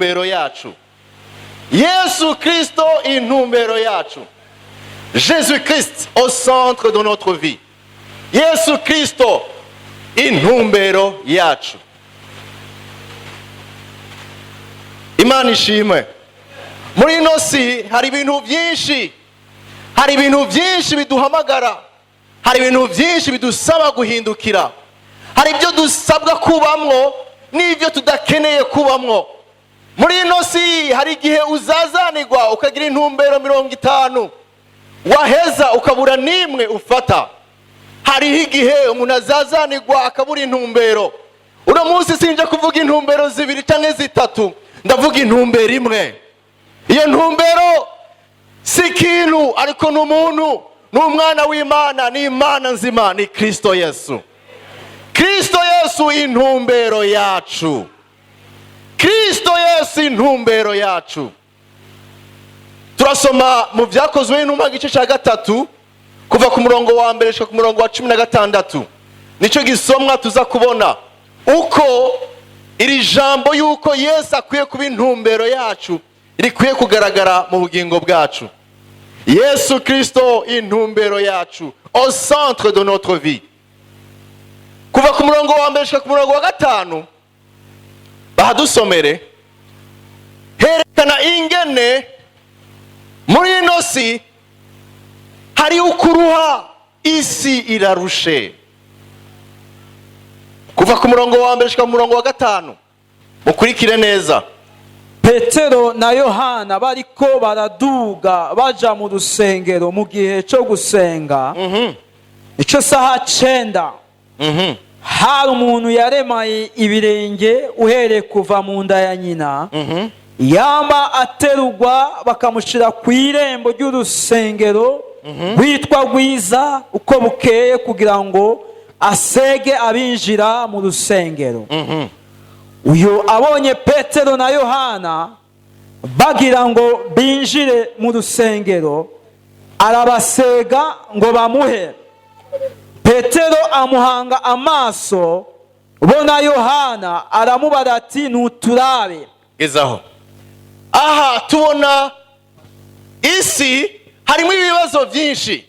Intumbero yacu, Yesu Kristo intumbero yacu, Jésus Christ au centre de notre vie, Yesu Kristo intumbero yacu. Imana ishimwe. Muri ino si hari ibintu byinshi, hari ibintu byinshi biduhamagara, hari ibintu byinshi bidusaba guhindukira, hari ibyo dusabwa kubamwo n'ibyo tudakeneye kubamwo. Muri ino si hari igihe uzazanirwa ukagira intumbero 50, waheza ukabura n'imwe ufata. Hariho igihe umuntu azazanirwa akabura intumbero. Uno munsi sinje kuvuga intumbero zibiri cyangwa zitatu, ndavuga intumbero imwe. Iyo ntumbero si ikintu, ariko ni umuntu, ni umwana w'Imana, ni Imana nzima, ni Kristo Yesu. Kristo Yesu intumbero yacu, Kristo Yesu intumbero yacu. Turasoma mu Byakozwe n'Intumwa, igice cya 3, kuva ku murongo wa 1 gushika ku murongo wa 16. Nicyo gisomwa tuza kubona uko iri jambo yuko Yesu akwiye kuba intumbero yacu rikwiye kugaragara mu bugingo bwacu. Yesu Kristo intumbero yacu, au centre de notre vie. Kuva ku murongo wa 1 gushika ku murongo wa 5, bahadusomere. Herekana ingene muri ino si hari ukuruha, isi irarushe. Kuva ku murongo wa 1 gushika ku murongo wa 5, mukurikire neza. Petero na Yohana bariko baraduga baja mu rusengero mu gihe cyo gusenga, ico saha 9, hari umuntu yaremaye ibirenge uhereye kuva mu nda ya nyina, yama aterugwa bakamushyira ku irembo ry'urusengero rwitwa Rwiza uko bukeye, kugira ngo asege abinjira mu rusengero. Uyu abonye Petero na Yohana bagira ngo binjire mu rusengero, arabasega ngo bamuhe. Petero amuhanga amaso bo na Yohana, aramubara ati: "Nuturabe." Gezaho. Aha tubona isi harimo ibibazo byinshi.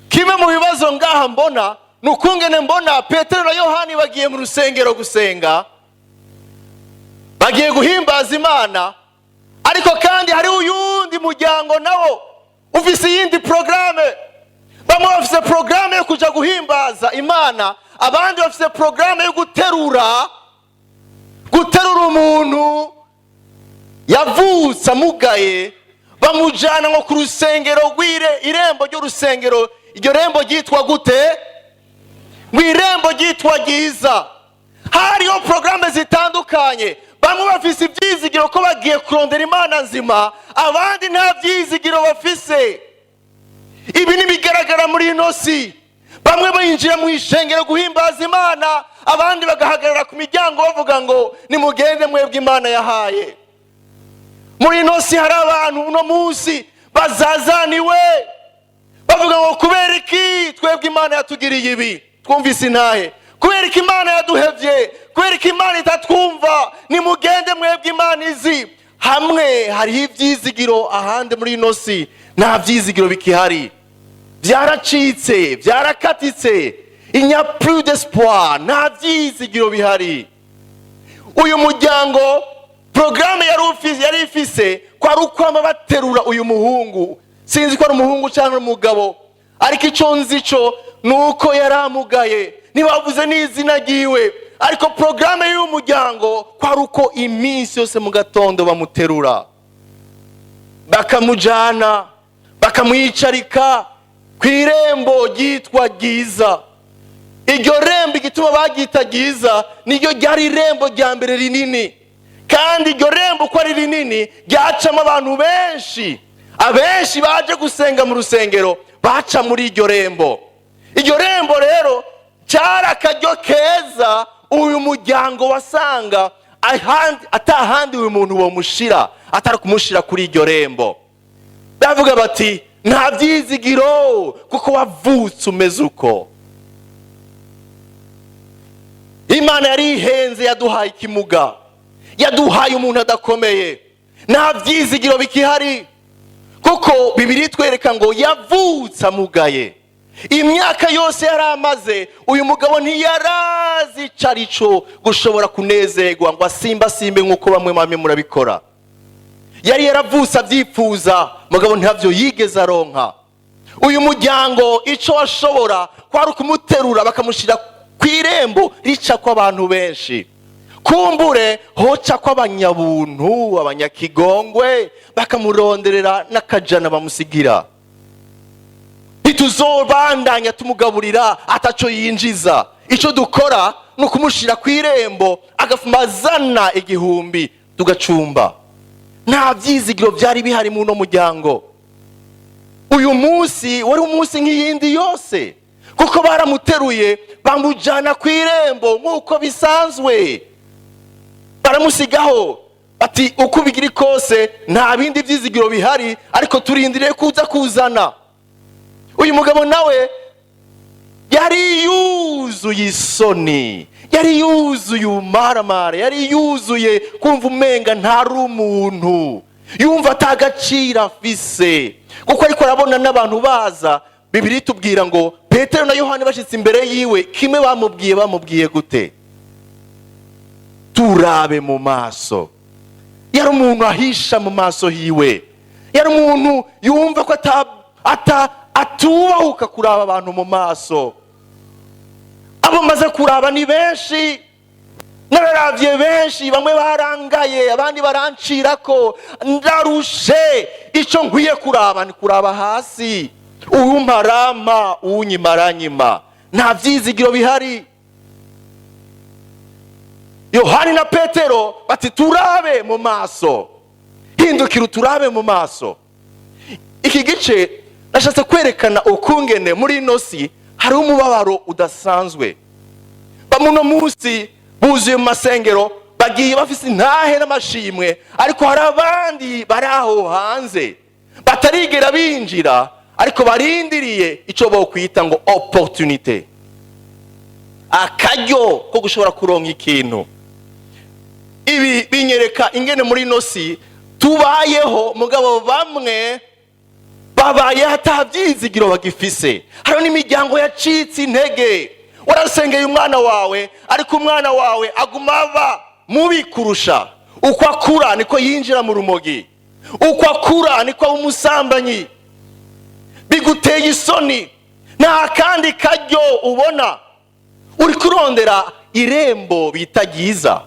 Kimwe mu bibazo ngaha mbona ni ukungene mbona Petero na Yohani bagiye mu rusengero gusenga, bagiye guhimbaza Imana, ariko kandi hari uyundi muryango nawo ufise iyindi porogaramu. Bamwe bafise porogaramu yo kuja guhimbaza Imana, abandi bafise porogaramu yo guterura umuntu yavutse amugaye, bamujyana ngo ku rusengero rw'ire irembo ry'urusengero. Iryo rembo ryitwa gute? Ngo irembo ryitwa Ryiza. Hariho porogaramu zitandukanye. Bamwe bafise ibyizigiro ko bagiye kurondera Imana nzima, abandi nta byizigiro bafise. Ibi ntibigaragara muri ino si. Bamwe binjira mu ishengero guhimbaza Imana, abandi bagahagarara ku miryango bavuga ngo: "Nimugende mwebwe Imana yahaye." Muri ino si hari abantu uno munsi bazazaniwe, bavuga ngo: "Kubera iki twebwe Imana yatugiriye ibi?" Twumvise intahe: "Kubera iki Imana yaduhevye? Kubera iki Imana itatwumva? Nimugende mwebwe Imana izi." Hamwe hariho ibyizigiro, ahandi muri ino si nta byizigiro bikihari, byaracitse, byarakatitse. Il n'y a plus d'espoir, nta byizigiro bihari. Uyu muryango porogaramu yari ifise ko ari ukwama baterura uyu muhungu. Sinzi ko ari umuhungu cyangwa umugabo, ariko icyo nzi cyo ni uko yari amugaye. Ntibavuze n'izina ryiwe, ariko porogaramu y'uyu muryango ko ari uko iminsi yose mu gatondo bamuterura, bakamujyana, bakamwicarika ku irembo ryitwa Ryiza. Iryo rembo, igituma baryita Ryiza, niryo ryari irembo rya mbere rinini, kandi iryo rembo uko ari rinini ryacamo abantu benshi. Abenshi baje gusenga mu rusengero baca muri iryo rembo. Iryo rembo rero cyari akaryo keza. Uyu muryango wasanga atahandi uyu muntu bamushira atari kumushira kuri iryo rembo. Bavuga bati: "Nta byizigiro kuko wavutse umeze uko." Imana yari ihenze, yaduhaye ikimuga, yaduhaye umuntu adakomeye. Nta byizigiro bikihari, kuko Bibiliya itwereka ngo yavutse amugaye. Imyaka yose yari amaze, uyu mugabo ntiyarazi ico arico gushobora kunezerwa ngo asimbasimbe nk'uko bamwe bamwe murabikora. Yari yaravutse abyipfuza, mugabo ntabyo yigeze aronka. Uyu muryango icyo washobora kwari ukumuterura bakamushyira ku irembo rica kw'abantu benshi, kumbure hoca kw'abanyabuntu, abanyakigongwe, bakamuronderera n'akajana bamusigira. Ntituzobandanya tumugaburira ataco yinjiza. Icyo dukora ni ukumushyira ku irembo, agafuma azana 1000 tugacumba. Nta byizigiro byari bihari muri uno muryango. Uyu munsi wari umunsi nk'iyindi yose, kuko baramuteruye bamujyana ku irembo nk'uko bisanzwe, baramusigaho bati: "Uko ubigira kose nta bindi byizigiro bihari, ariko turindiriye kuza kuzana." Uyu mugabo nawe yari yuzuye isoni, yari yuzuye umaramara, yari yuzuye kumva umenga ntari umuntu, yumva atagaciro afise, kuko ariko arabona n'abantu baza. Bibiliya itubwira ngo Petero na Yohani bashyitse imbere yiwe, kimwe bamubwiye, bamubwiye gute? "Turabe mu maso." Yari umuntu ahisha mu maso hiwe, yari umuntu yumva ko atubahuka kuraba abantu mu maso. Abo maze kuraba ni benshi, nararavye benshi, bamwe barangaye, abandi barancirako, ndarushe. Icyo nkwiye kuraba ni kuraba hasi. Uwumpa arampa, uwunyima aranyima. Nta vyizigiro bihari. Yohani na Petero bati: "Turabe mu maso, hindukira uturabe mu maso." Iki gice nashatse kwerekana ukungene muri ino si hari umubabaro udasanzwe. Bamwe uno munsi buzuye mu masengero, bagiye bafise intahe n'amashimwe, ariko hari abandi bari aho hanze batarigera binjira, ariko barindiriye icyo bokwita ngo opportunité, akaryo ko gushobora kuronka ikintu. Ibi binyereka ingene muri ino si tubayeho, mugabo bamwe babayeho ata byizigiro bagifise. Hariho n'imiryango yacitse intege. Warasengeye umwana wawe, ariko umwana wawe aguma aba mubi kurusha. Uko akura niko yinjira mu rumogi, uko akura niko aba umusambanyi. Biguteye isoni, nta kandi karyo ubona. Uri kurondera irembo bita ryiza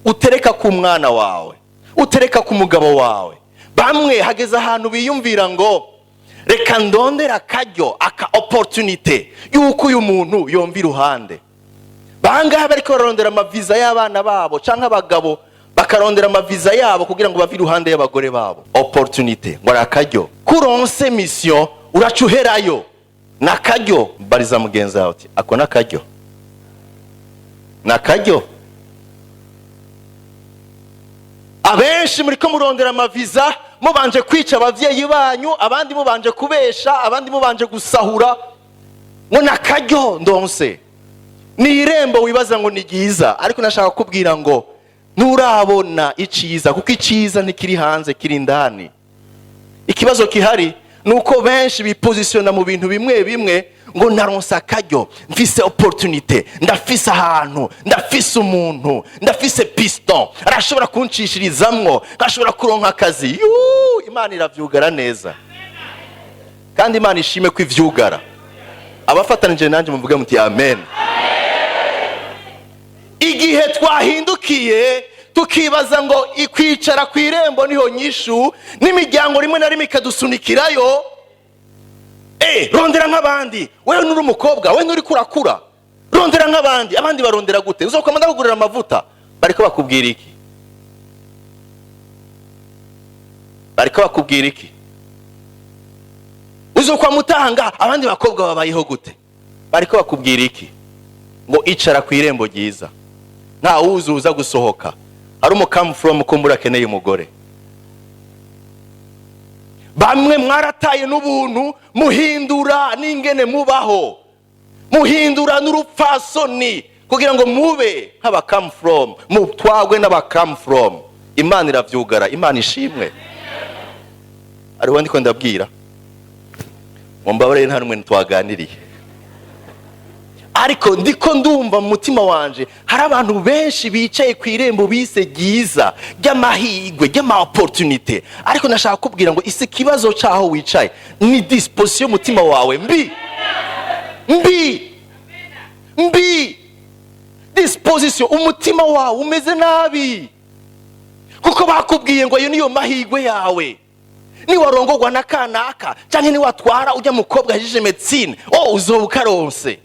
utereka ku mwana wawe, utereka ku mugabo wawe. Bamwe hageze ahantu biyumvira ngo: "Reka ndondera akaryo, aka opportunité y'uko uyu muntu yomva iruhande." Bangahe bariko bararondera amaviza y'abana babo, canke abagabo bakarondera amaviza yabo kugira ngo bave iruhande y'abagore babo? Opportunité, ngo ari akaryo kuronse mission, uraca uherayo nakaryo. Bariza mugenzi wawe uti: "Ako nakaryo, nakaryo." Abenshi muriko murondera amaviza mubanje kwica abavyeyi banyu, abandi mubanje kubesha, abandi mubanje gusahura, ngo nakaryo ndonse. Ni irembo wibaza ngo ni ryiza, ariko nashaka kukubwira ngo nturabona iciza, kuko iciza ntikiri hanze, kiri indani. Ikibazo gihari ni uko benshi bipozisiyona mu bintu bimwe bimwe ngo: "Naronse akaryo, mfise opportunité, ndafise ahantu, ndafise umuntu, ndafise piston, arashobora kuncishirizamwo nkashobora kuronka akazi." Yuu, Imana iravyugara neza, kandi Imana ishime ko ivyugara. Abafatanije nanjye muvuge muti: "Amen." Igihe twahindukiye tukibaza ngo ikwicara ku irembo niho nyishu, n'imiryango rimwe na rimwe ikadusunikirayo: "Rondera nk'abandi, wewe nuri umukobwa, we nturi kurakura, rondera nk'abandi. Abandi barondera gute? Uzokoma ndakugurira amavuta." Bariko bakubwira iki? Bariko bakubwira iki? "Uzokwama utanga, abandi bakobwa babayeho gute?" Bariko bakubwira iki? Ngo icara ku irembo ryiza, nta wuzuza gusohoka. Hari umukamu from kumbura akeneye umugore. Bamwe mwarataye n'ubuntu, muhindura n'ingene mubaho, muhindura n'urupfasoni kugira ngo mube nk'abakamu from, mutwagwe n'abakamu from. Imana iravyugara. Imana ishimwe. Ariho ndiko ndabwira, mumbabarire, nta n'umwe twaganiriye, ariko ndiko ndumva mu mutima wanje hari abantu benshi bicaye ku irembo bise ryiza ry'amahirwe, ry'ama opportunité, ariko ndashaka kubwira ngo isi ikibazo c'aho wicaye ni disposition y'umutima wawe mbi, mbi, mbi. Disposition, umutima wawe umeze nabi, kuko bakubwiye ngo ayo niyo mahirwe yawe: niwarongorwa na kanaka cyangwa niwatwara ujya mukobwa yahejeje médecine, oh, uzoba ukaronse.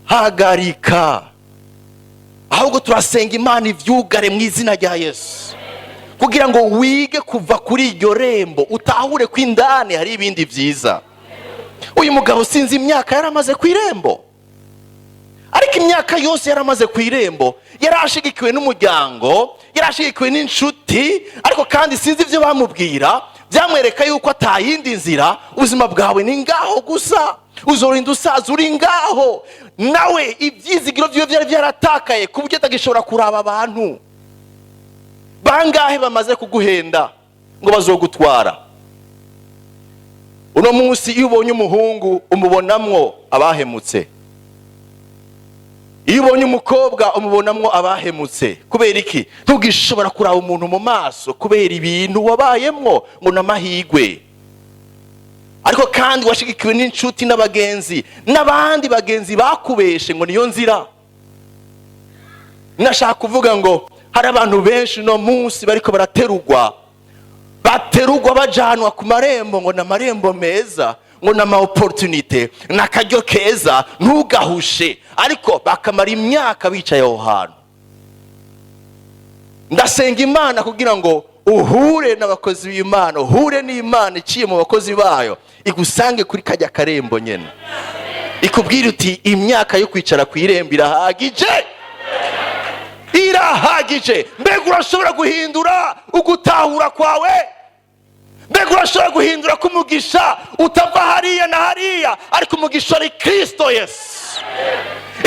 Hagarika. Ahubwo turasenga Imana ivyugare mu izina rya Yesu, kugira ngo wige kuva kuri iryo rembo, utahure ko indani hari ibindi byiza. Uyu mugabo sinzi imyaka yari amaze ku irembo, ariko imyaka yose yari amaze ku irembo yari ashigikiwe n'umuryango, yari ashigikiwe n'inshuti, ariko kandi sinzi ibyo bamubwira byamwereka yuko atayindi nzira. Ubuzima bwawe ni ngaho gusa, uzorinda usaza uri ngaho. Nawe ibyizigiro byiwe byari byaratakaye ku buryo atagishobora kuraba abantu. Bangahe bamaze kuguhenda ngo bazogutwara? Uno munsi iyo ubonye umuhungu umubonamwo abahemutse, iyo ubonye umukobwa umubonamwo abahemutse. Kubera iki? Ntugishobora kuraba umuntu mu maso kubera ibintu wabayemwo ngo ni amahirwe. Ariko kandi washigikiwe n'inshuti n'abagenzi n'abandi bagenzi bakubeshe ngo niyo nzira. Nashaka kuvuga ngo hari abantu benshi uno munsi bariko baraterugwa, baterugwa bajanwa ku marembo ngo ni amarembo meza, ngo ni ama opportunité, ni akaryo keza, ntugahushe, ariko bakamara imyaka bicaye aho hantu. Ndasenga Imana kugira ngo uhure n'abakozi b'Imana, uhure n'Imana iciye mu bakozi bayo, igusange kuri kajya karembo nyine, ikubwira uti: "Imyaka yo kwicara ku irembo irahagije, irahagije." Mbega urashobora guhindura ugutahura kwawe? Mbega urashobora guhindura ko umugisha utava hariya na hariya, ariko umugisha ari Kirisito Yesu?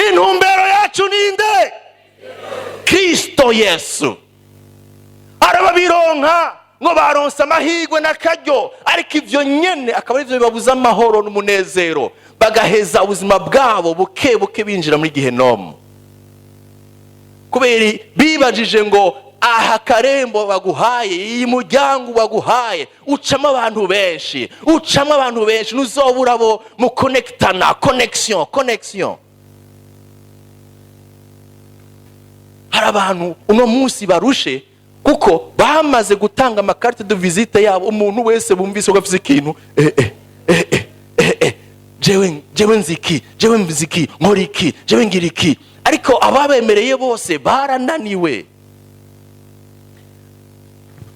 Intumbero yacu ninde? Kirisito Yesu. Arababironka ngo baronse amahirwe n'akaryo, ariko ibyo nyene akaba aribyo bibabuza amahoro n'umunezero, bagaheza ubuzima bwabo buke buke binjira muri gihenomu, kubera bibajije ngo aha karembo baguhaye, iyi muryango baguhaye ucamo abantu benshi, ucamo abantu benshi, ntuzobura abo mukonekitana, connexion, connexion. Hari abantu uno munsi barushe kuko bamaze gutanga ama carte de visite yabo. Umuntu wese bumvise ko afise ikintu, eh, eh, eh, eh, eh, eh, jewe, jewe nziki, jewe nziki, nkora iki, jewe ngira iki, ariko ababemereye bose barananiwe.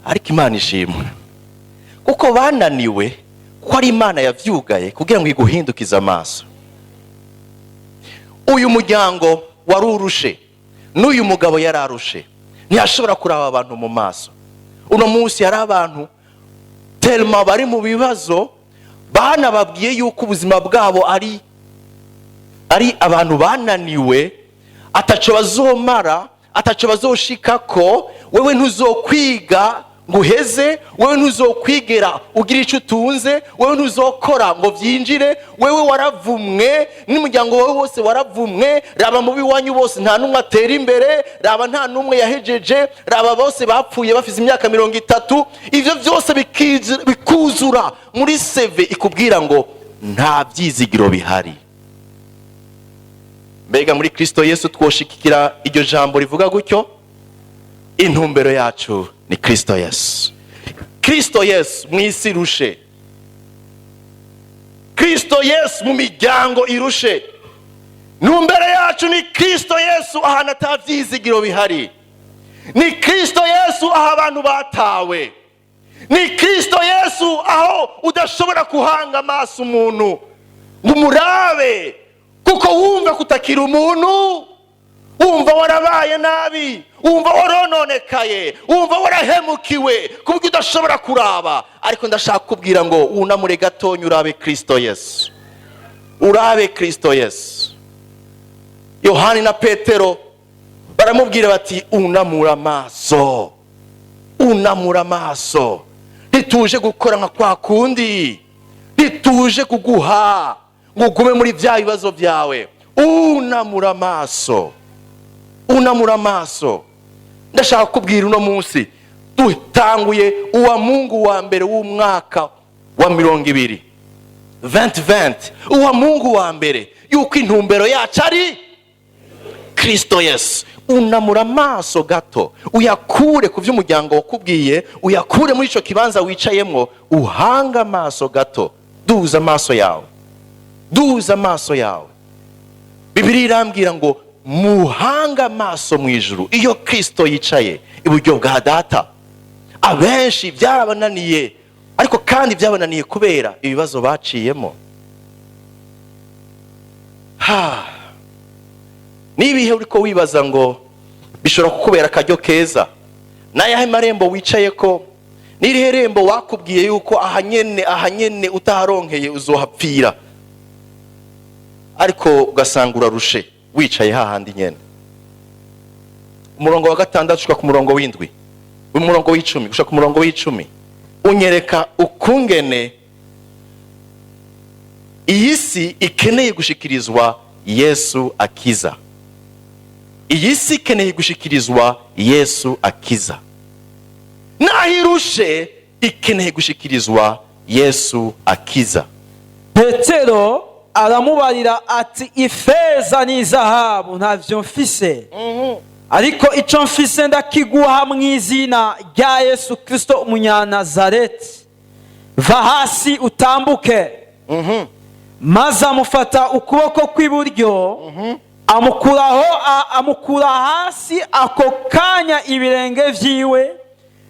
Ariko Imana ishimwe, kuko bananiwe ko ari Imana yavyugaye kugira ngo iguhindukize amaso. Uyu muryango wari urushe, n'uyu mugabo yari arushe, ntiyashobora kuraba abantu mu maso. Uno munsi hari abantu tellement bari mu bibazo, banababwiye yuko ubuzima bwabo ari abantu bananiwe, ataco bazomara, ataco bazoshikako. Wewe ntuzokwiga ngo uheze, wewe ntuzokwigera ugira icyo utunze, wewe ntuzokora ngo byinjire, wewe waravumwe n'umuryango wawe wose waravumwe. Raba mu b'iwanyu bose nta n'umwe atera imbere, raba nta n'umwe yahejeje, raba bose bapfuye bafite imyaka 30. Ibyo byose bikuzura muri CV ikubwira ngo nta byizigiro bihari. Mbega muri Kirisito Yesu twoshikira iryo jambo rivuga gutyo? Intumbero yacu ni Kirisito Yesu, Kirisito Yesu mu isi irushe, Kirisito Yesu mu miryango irushe. Intumbero yacu ni Kirisito Yesu ahantu atabyizigiro bihari, ni Kirisito Yesu aho abantu batawe, ni Kirisito Yesu aho udashobora kuhanga amaso umuntu ngo umurabe, kuko wumva kutakira umuntu, wumva warabaye nabi, wumva warononekaye, wumva warahemukiwe ku buryo udashobora kuraba. Ariko ndashaka kubwira ngo wunamure gatonya urabe Kirisito Yesu, urabe Kirisito Yesu. Yohani na Petero barashika ku irembo, Baramubwira bati: "Unamura amaso, unamura amaso. Ntituje gukora nka kwa kundi, ntituje kuguha ngo ugume muri bya bibazo byawe. Unamura amaso, unamura amaso." Ndashaka kukubwira, uno munsi dutanguye uwa Mungu wa mbere w'umwaka wa 20, 2020, uwa Mungu wa mbere, yuko intumbero yacu ari Kristo Yesu. Unamura amaso gato, uyakure ku by'umuryango wakubwiye, uyakure muri icyo kibanza wicayemo, uhanga amaso gato. Duza amaso yawe, duza amaso yawe. Bibiliya irambwira ngo muhange amaso mu ijuru, iyo Kristo yicaye iburyo bwa Data. Abenshi byarabananiye, ariko kandi byabananiye kubera ibibazo baciyemo. Ha, n'ibihe uriko wibaza ngo bishobora kukubera akaryo keza? N'ayahe marembo wicaye ko? N'irihe rembo wakubwiye yuko ahanyene, ahanyene utaharonkeye uzohapfira, ariko ugasanga urarushe wicaye hahandi nyene? Umurongo wa 6 gushika ku murongo w'7, umurongo w'10 gushika ku murongo w'10, unyereka ukungene iyi si ikeneye gushikirizwa Yesu akiza. Iyi si ikeneye gushikirizwa Yesu akiza. Naho irushe, ikeneye gushikirizwa Yesu akiza. Petero aramubarira ati: "Ifeza n'izahabu ntavyo mfise, ariko ico mfise ndakiguha. Mu izina rya Yesu Kristo umunyanazareti, va hasi utambuke." Maze amufata ukuboko kw'iburyo, amukuraho, amukura hasi. Ako kanya ibirenge vyiwe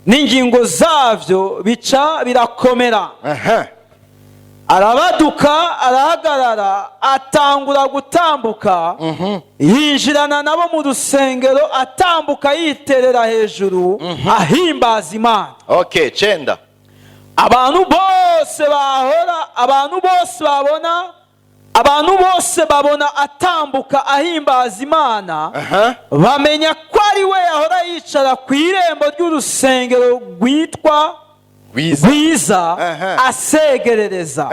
n'ingingo zavyo bica birakomera. Arabaduka, arahagarara, atangura gutambuka, yinjirana nabo mu rusengero, atambuka yiterera hejuru, ahimbaza Imana. Okay, 9. Abantu bose bahora, abantu bose babona, abantu bose babona atambuka ahimbaza Imana, bamenya ko ari we yahora yicara ku irembo ry'urusengero rwitwa Rwiza. Rwiza, asegerereza.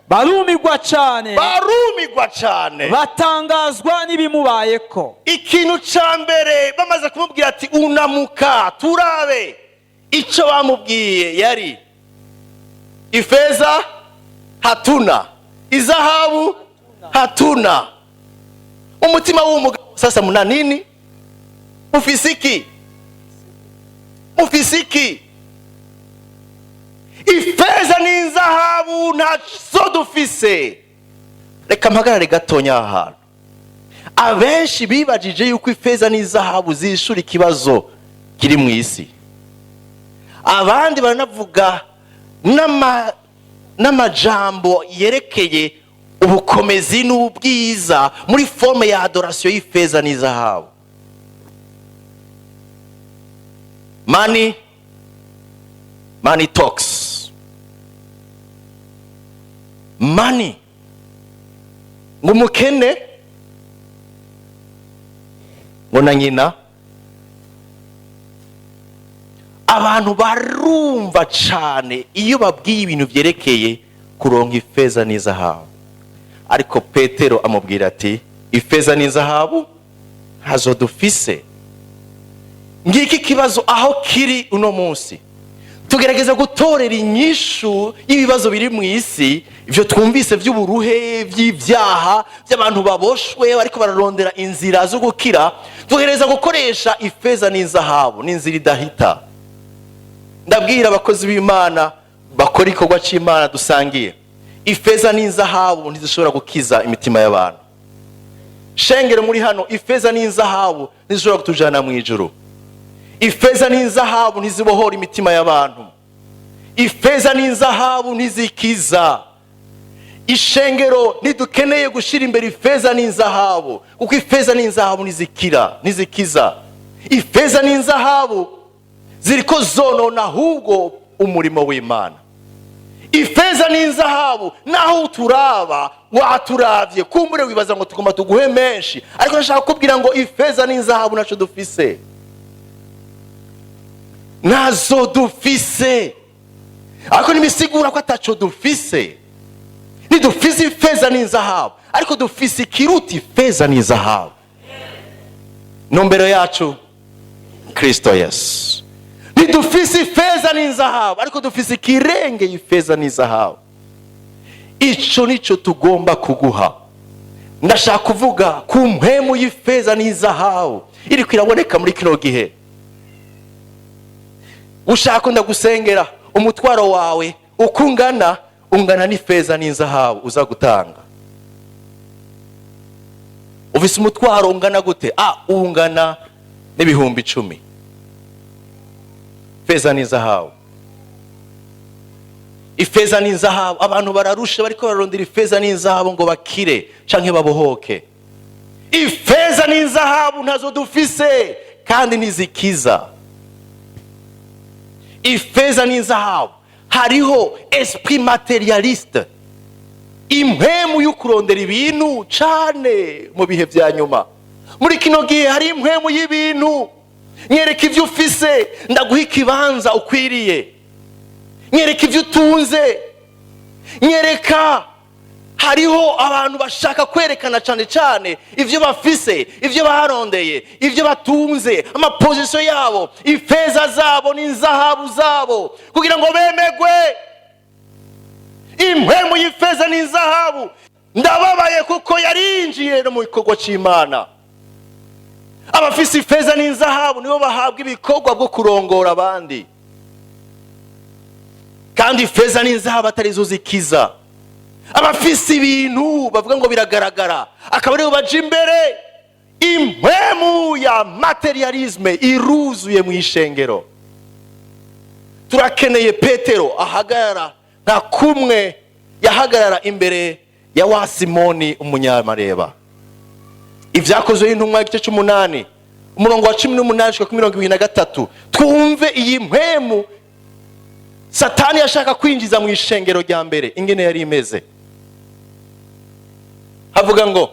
Barumirwa cyane. Barumigwa cyane. Batangazwa n'ibimubayeko. Ikintu cya mbere, bamaze kumubwira ati: "Unamuka turabe," icyo bamubwiye yari: "Ifeza hatuna, izahabu hatuna." Umutima w'umugabo sasa muna nini? Mufise iki? Mufise iki? Ifeza n'inzahabu ntazo dufise. Reka mpagarare gatonya aha hantu. Abenshi bibajije yuko ifeza n'izahabu zishura ikibazo kiri mu isi. Abandi baranavuga n'amajambo yerekeye ubukomezi n'ubwiza muri forme ya adoration y'ifeza n'izahabu. Money, money talks, money. Ngo umukene ngo na nyina. Abantu barumva cyane iyo babwiye ibintu byerekeye kuronka ifeza n'izahabu. Ariko Petero amubwira ati: "Ifeza n'izahabu ntazo dufise." Ngiki kibazo aho kiri uno munsi. Tugerageza gutorera inyishu y'ibibazo biri mu isi, ibyo twumvise by'uburuhe, by'ibyaha, by'abantu baboshwe ariko bararondera inzira zo gukira. Tugerageza gukoresha ifeza n'izahabu n'inzira idahita. Ndabwira abakozi b'Imana bakora igikorwa cy'Imana dusangiye, ifeza n'izahabu ntizishobora gukiza imitima y'abantu. Shengero muri hano, ifeza n'izahabu ntizishobora kutujyana mu ijuru. Ifeza n'izahabu ntizibohora imitima y'abantu. Ifeza n'izahabu ntizikiza. Ishengero, ntidukeneye gushyira imbere ifeza n'izahabu, kuko ifeza n'izahabu ntizikira, ntizikiza. Ifeza n'izahabu ziriko zonona ahubwo umurimo w'Imana. Ifeza n'inzahabu, naho uturaba waturavye, kumbure wibaza ngo tugomba tuguhe menshi, ariko ndashaka kukubwira ngo ifeza n'inzahabu naco dufise, nazo dufise, ariko nimisigura ko ataco dufise. Ntidufise ifeza n'inzahabu, ariko dufise ikiruta ifeza n'inzahabu. Ntumbero yacu, Kristo Yesu. Ntidufise ifeza n'inzahabu, ariko dufise ikirengeye ifeza n'izahabu. Ico nico tugomba kuguha. Ndashaka kuvuga ku mpwemu y'ifeza n'izahabu iriko iraboneka muri kino gihe. Ushaka ndagusengera, umutwaro wawe uko ungana, ungana n'ifeza n'inzahabu uza gutanga. Ufise umutwaro ungana gute? Ungana n'10,000 feza n'izahabu. Ifeza n'inzahabu, abantu bararusha, bariko bararondera ifeza n'inzahabu ngo bakire canke babohoke. Ifeza n'inzahabu ntazo dufise kandi ntizikiza. Ifeza n'inzahabu, hariho esprit matérialiste, impwemu yo kurondera ibintu cane mu bihe vya nyuma. Muri kino gihe hari impwemu y'ibintu. Nyereka ibyo ufise, ndaguha ikibanza ukwiriye. Nyereka ibyo utunze, nyereka. Hariho abantu bashaka kwerekana cyane cyane ibyo bafise, ibyo barondeye, ibyo batunze, ama position yabo, ifeza zabo n'inzahabu zabo, kugira ngo bemegwe. Impwemu y'ifeza n'inzahabu, ndababaye kuko yarinjiye no mu gikorwa cy'Imana. Abafise ifeza n'inzahabu nibo bahabwa ibikorwa bwo kurongora abandi, kandi ifeza n'inzahabu atari zo zikiza. Abafise ibintu bavuga ngo biragaragara, akaba aribo baja imbere. Impwemu ya matérialisme iruzuye mu ishengero. Turakeneye Petero ahagarara nka kumwe yahagarara imbere ya wa Simoni umunyamareba. Ibyakozwe n'Intumwa, igice cy'umunani, umurongo wa 18 gushika kuri 23, twumve iyi mpwemu Satani yashaka kwinjiza mu ishengero rya mbere ingene yari imeze. Havuga ngo,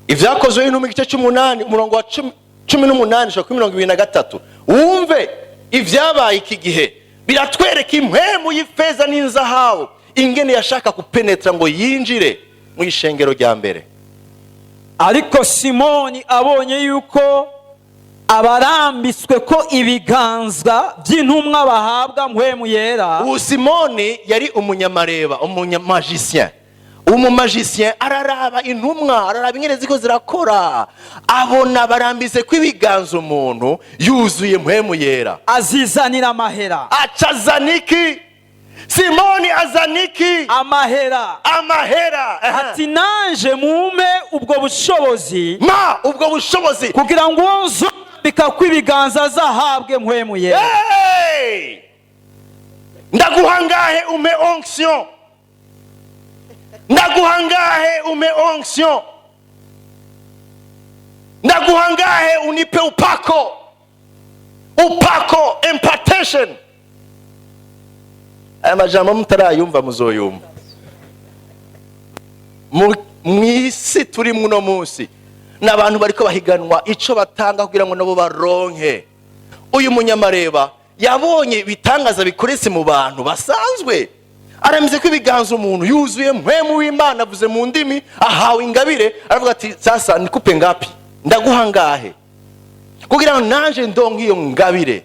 Ibyakozwe n'Intumwa, igice cy'umunani, umurongo wa 18 gushika kuri 23, wumve ibyabaye iki gihe. Biratwereka impwemu y'ifeza n'inzahabu ingene yashaka kupenetra ngo yinjire mu ishengero rya mbere. Ariko Simoni abonye yuko abarambitswe ko ibiganza by'intumwa bahabwa Mpwemu Yera. Ubu Simoni yari umunyamareba, umunyamagicien. Umumagicien araraba intumwa, araraba ingene ziko zirakora, abona barambitse ko ibiganza umuntu yuzuye Mpwemu Yera. Azizanira amahera. Aca azana iki? Simoni azana iki? Amahera. Amahera, aha. Ati: "Nanje mumpe ubwo bushobozi, Ma ubwo bushobozi, kugira ngo uwo nzambika ko ibiganza azahabwe Mpwemu Yera." Hey! Ndaguha ngahe umpe onction? Ndaguha ngahe umpe onction? Ndaguha ngahe unipe upako? Upako, impartation. Aya majambo mutarayumva, muzoyumva. Mu isi turi muno munsi, n'abantu bariko bahiganwa ico batanga kugira ngo nabo baronke. Uyu munyamareba yabonye ibitangaza bikoretse mu bantu basanzwe, aramize ko ibiganza umuntu yuzuye Mpwemu w'Imana, avuze mu ndimi, ahawe ingabire, aravuga ati: "Sasa nikupe ngapi? Ndaguha ngahe kugira ngo nanje ndonke iyo ngabire?"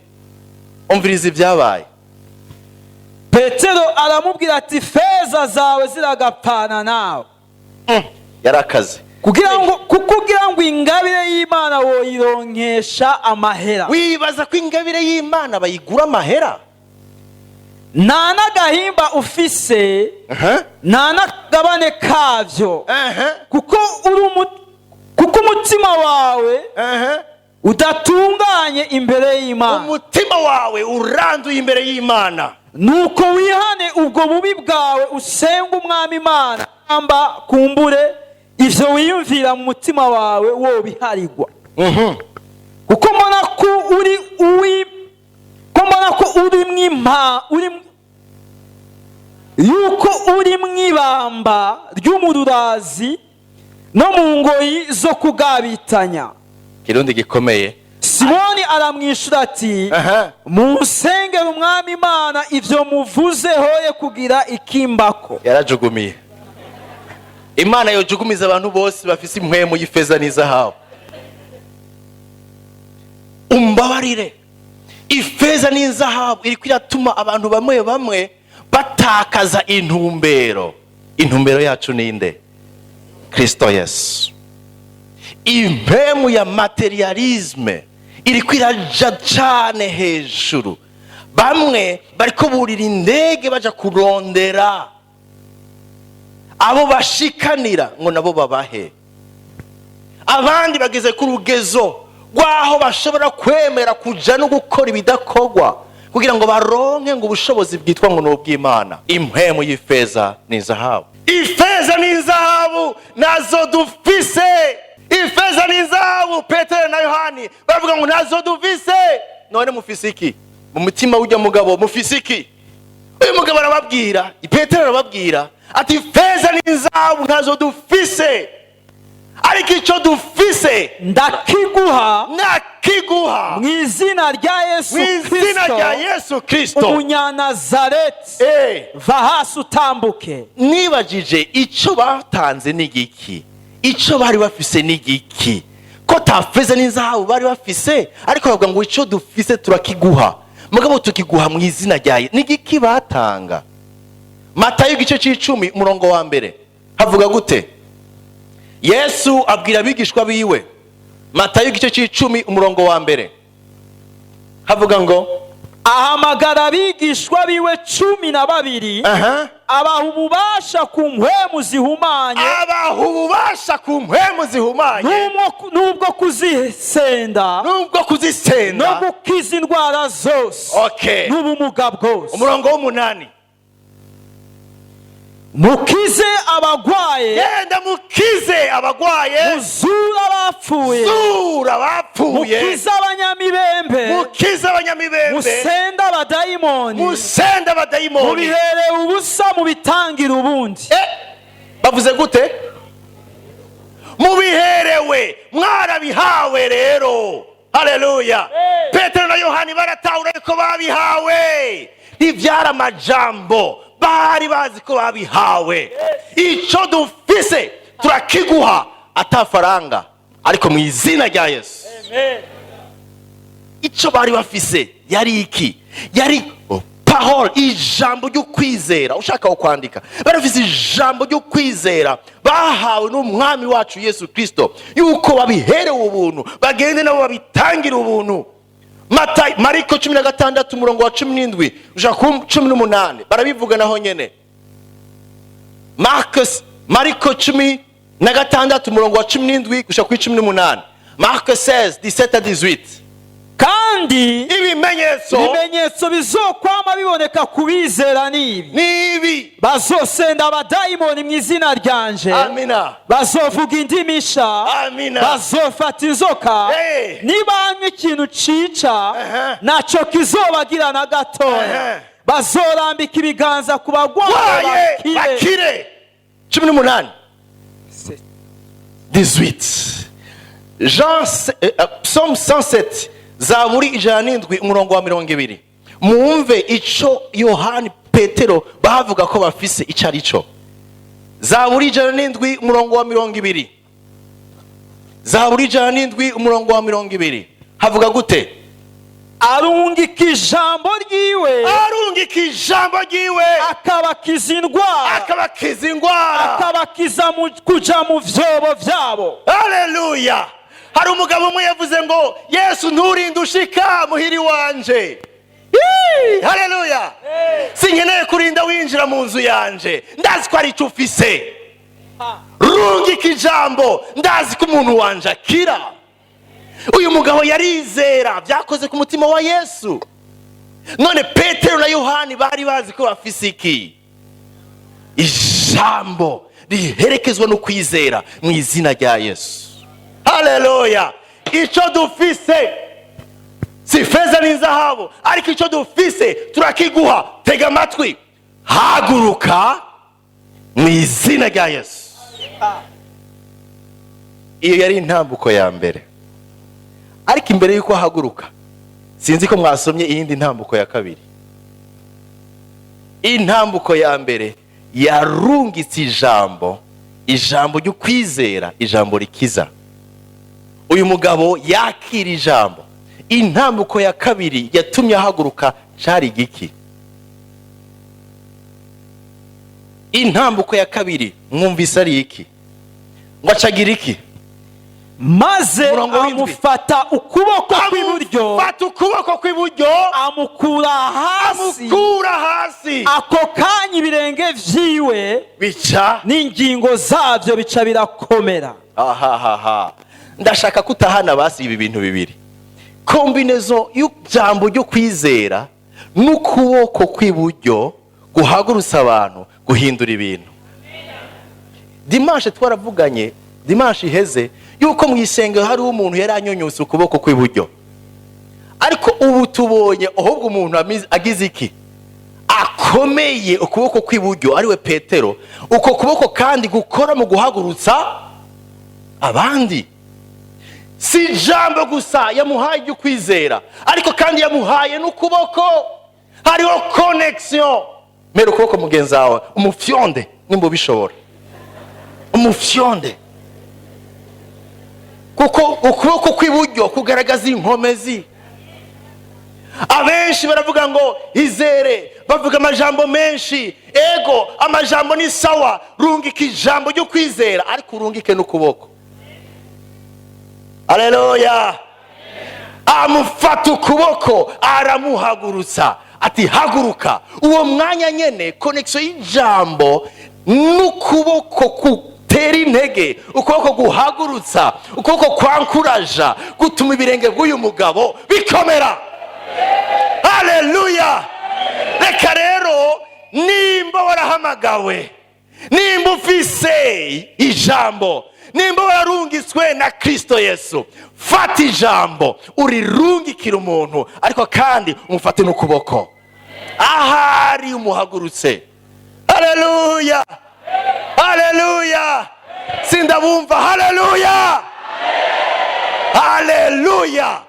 Umviriza ibyabaye. Petero aramubwira ati: "Feza zawe ziragapfana nawe." Yarakaze. Kugira ngo kuko ugira ngo ingabire y'Imana woyironkesha amahera. Wibaza ko ingabire y'Imana bayigura amahera? Nta n'agahimba ufise, nta n'akagabane kabyo, kuko umutima wawe udatunganye imbere y'Imana. Umutima wawe uranduye imbere y'Imana. Nuko wihane ubwo bubi bwawe, usenge Umwami Imana, amba kumbure ivyo wiyumvira mu mutima wawe wobiharigwa, kuko mbona ko uri uwi ko mbona ko uri mwimpa uri Yuko uri mu ibamba ry'umururazi no mu ngoyi zo kugabitanya. Kirundi gikomeye. Simoni aramwishyura ati: "Munsengere Umwami Imana, ibyo muvuze hoye kugira ikimbako." Yarajugumiye. Imana yojugumiza abantu bose bafise impwemu y'ifeza n'izahabu. Umbabarire, ifeza n'izahabu iriko iratuma abantu bamwe bamwe batakaza intumbero. Intumbero yacu ninde? Kristo Yesu. Impwemu ya matérialisme iriko iraja cane hejuru. Bamwe bariko burira indege baja kurondera abo bashikanira ngo nabo babahe. Abandi bageze ku rugezo rw'aho bashobora kwemera kuja no gukora ibidakorwa kugira ngo baronke ngo ubushobozi bwitwa ngo ni ubw'Imana. Impwemu y'ifeza n'izahabu. Ifeza n'izahabu nazo dufise. Ifeza n'izahabu, Petero na Yohani baravuga ngo nazo dufise. None mufise iki? Mu mutima w'ujya mugabo mufise iki? Uyu mugabo arababwira, Petero arababwira ati: "Ifeza n'izahabu ntazo dufise, ariko icyo dufise ndakiguha nakiguha mu izina rya Yesu mu izina Kristo rya Yesu Kristo Umunyanazareti, va hasi utambuke." Nibajije icyo batanze ni igiki, icyo bari bafise ni igiki, ko ta feza n'izahabu bari bafise, ariko bavuga ngo icyo dufise turakiguha, mugabo tukiguha mu izina rya Yesu. Ni igiki batanga? Matayo igice c'icumi, umurongo wa mbere, havuga gute? Yesu abwira abigishwa biwe. Matayo igice c'icumi, umurongo wa mbere, havuga ngo: Ahamagara abigishwa biwe 12, abaha ububasha ku mpwemu zihumanye, Abaha ububasha ku mpwemu zihumanye, n'ubwo kuzisenda, nubwo kuzisenda, no gukiza indwara zose n'ubumuga bwose. Umurongo w'umunani. Mukize abagwaye, Genda mukize abagwaye, muzure abapfuye, zura abapfuye, mukize abanyamibembe, mukize abanyamibembe, musende abadayimoni. Musende abadayimoni. Mubiherewe ubusa, mubitangira ubundi. Bavuze gute? Mubiherewe, mwarabihawe rero. Haleluya! Petero na Yohani baratahura ko babihawe. Ntibyari amajambo, bari bazi ko babihawe. Icyo dufise turakiguha atafaranga, ariko mu izina rya Yesu. Icyo bari bafise yari iki? Yari parole, ijambo ryo kwizera. Ushaka kwandika, bari bafise ijambo ryo kwizera bahawe n'Umwami wacu Yesu Kirisito, yuko babiherewe ubuntu, bagende nabo babitangira ubuntu. Mariko 16, umurongo wa 17 ushaka ku 18, barabivuga naho nyene. Marcus, Mariko 16, umurongo wa 17 gushika kuri 18. Marc 16, 17 à 18. Kandi ibimenyetso ibimenyetso bizokwama biboneka ku bizera ni ibi: nibi: bazosenda abadayimoni mu izina ryanje, Amina. bazovuga indimi nsha, Amina. bazofata inzoka, nibanywa ikintu cica, naco kizobagira na gatoya, bazorambika ibiganza ku bagwaye, waye bakire. Bakire. 18, 18. Jean Psaume 107, Zaburi 107, umurongo wa 20. Mwumve ico Yohani, Petero bavuga ko bafise ico ari cyo. Zaburi 107, umurongo wa 20. Zaburi 107, umurongo wa 20, havuga gute? Arungika ijambo ryiwe, Arungika ijambo ryiwe, akabakiza indwara, akabakiza indwara, akabakiza kuja mu vyobo vyabo. Haleluya! Hari umugabo umwe yavuze ngo: "Yesu, nturinde ushika muhiri wanje." Yee! Haleluya! Sinkeneye kurinda winjira mu nzu yanje, ndazi ko ari icyo ufise. Rungika ijambo, ndazi ko umuntu wanje akira. Uyu mugabo yarizera, byakoze ku mutima wa Yesu. None Petero na Yohani bari bazi ko bafise iki? Ijambo riherekezwa no kwizera mu izina rya Yesu. Haleluya! Icyo dufise si feza n'izahabu, ariko icyo dufise turakiguha. Tega amatwi. Haguruka mu izina rya Yesu. Iyo yari intambuko ya mbere. Ariko imbere y'uko ahaguruka, sinzi ko mwasomye iyindi ntambuko ya kabiri. Intambuko ya mbere, yarungitse ijambo, ijambo ryo kwizera, ijambo rikiza. Uyu mugabo yakira ijambo. Intambuko ya kabiri yatumye ahaguruka cari igiki? Intambuko ya kabiri mwumvise ari iki? Ngo acagira iki? Maze Umurongo w'indwi. amufata ukuboko kw'iburyo, Amufata ukuboko kw'iburyo, amukura hasi, amukura hasi. Ako kanya ibirenge vyiwe bica n'ingingo zabyo bica birakomera. Ahahaha, ndashaka ko utahana basi ibi bintu bibiri: combinaison y'ijambo ryo kwizera n'ukuboko kw'iburyo guhagurutsa abantu, guhindura ibintu. Dimanche twaravuganye, dimanche iheze, yuko mu isengero hariho umuntu yari anyonyose ukuboko kw'iburyo, ariko ubu tubonye ahubwo umuntu agize iki? Akomeye ukuboko kw'iburyo, ariwe Petero. Uko kuboko kandi gukora mu guhagurutsa abandi. Si ijambo gusa yamuhaye ryo kwizera, ariko kandi yamuhaye n'ukuboko. Hariho connexion. Mera ukuboko mugenzi wawe, umufyonde nimba ubishobora, umufyonde, kuko ukuboko kw'iburyo kugaragaza inkomezi. Abenshi baravuga ngo izere, bavuga amajambo menshi. Ego, amajambo ni sawa, rungika ijambo ryo kwizera, ariko urungike n'ukuboko. Aleluya! Amufata ukuboko, aramuhagurutsa, ati: "Haguruka." Uwo mwanya nyene, connexion y'ijambo n'ukuboko gutera intege, ukuboko guhagurutsa, ukuboko kwankuraja, gutuma ibirenge bw'uyu mugabo bikomera. Haleluya! Reka rero, nimba warahamagawe, nimba ufise ijambo, nimba wararungitswe na Kristo Yesu, fata ijambo urirungikira umuntu, ariko kandi umufate n'ukuboko ahari umuhagurutse. Haleluya, haleluya! Sindabumva. Haleluya, haleluya!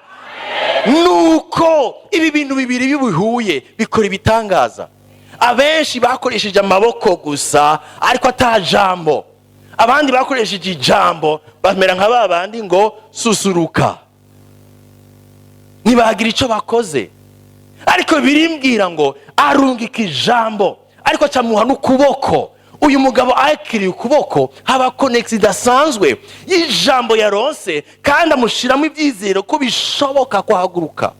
Nuko ibi bintu bibiri iyo bihuye bikora ibitangaza. Abenshi bakoresheje amaboko gusa ariko ata jambo, abandi bakoresheje ijambo bamera nka ba bandi ngo susuruka, ntibagira icyo bakoze. Ariko birimbwira ngo arungika ijambo, ariko acamuha n'ukuboko. Uyu mugabo akiriye ukuboko, haba connexion idasanzwe y'ijambo yaronse, kandi amushyiramo ibyizero ko bishoboka kuhaguruka.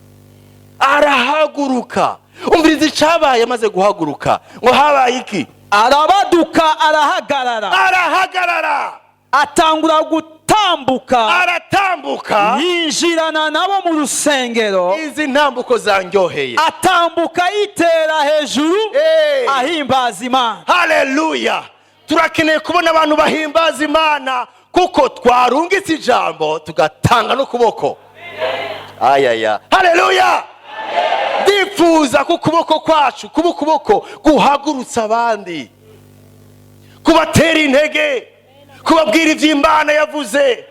Arahaguruka. Umviriza icyabaye amaze guhaguruka. Ngo habaye iki? Arabaduka, arahagarara. Arahagarara. Atangura gutambuka. Aratambuka. Yinjirana nabo mu rusengero. Izi ntambuko zanjyoheye. Atambuka yitera hejuru, Hey. ahimbaza Imana. Haleluya! Turakeneye kubona abantu bahimbaza Imana kuko twarungitse ijambo, tugatanga n'ukuboko. Ayaya, haleluya! Ndifuza ko ukuboko kwacu kuba ukuboko guhagurutsa abandi, kubatera intege, kubabwira iby'Imana yavuze,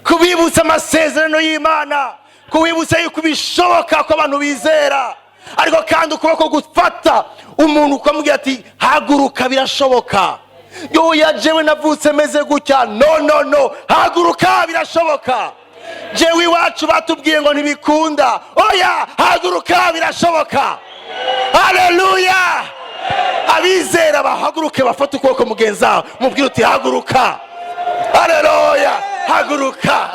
kubibutsa amasezerano y'Imana, kubibutsa yuko bishoboka ko abantu bizera. Ariko kandi ukuboko gufata umuntu, ukamubwira ati: "Haguruka, birashoboka." "Yoya, jewe navutse meze gutya." No, no, no, haguruka, birashoboka. "Jewe iwacu batubwiye ngo ntibikunda." Oya, haguruka, birashoboka. Haleluya! Abizera bahaguruke, bafate ukuboko mugenzi wawe, mubwire uti: "Haguruka." Haleluya! Haguruka.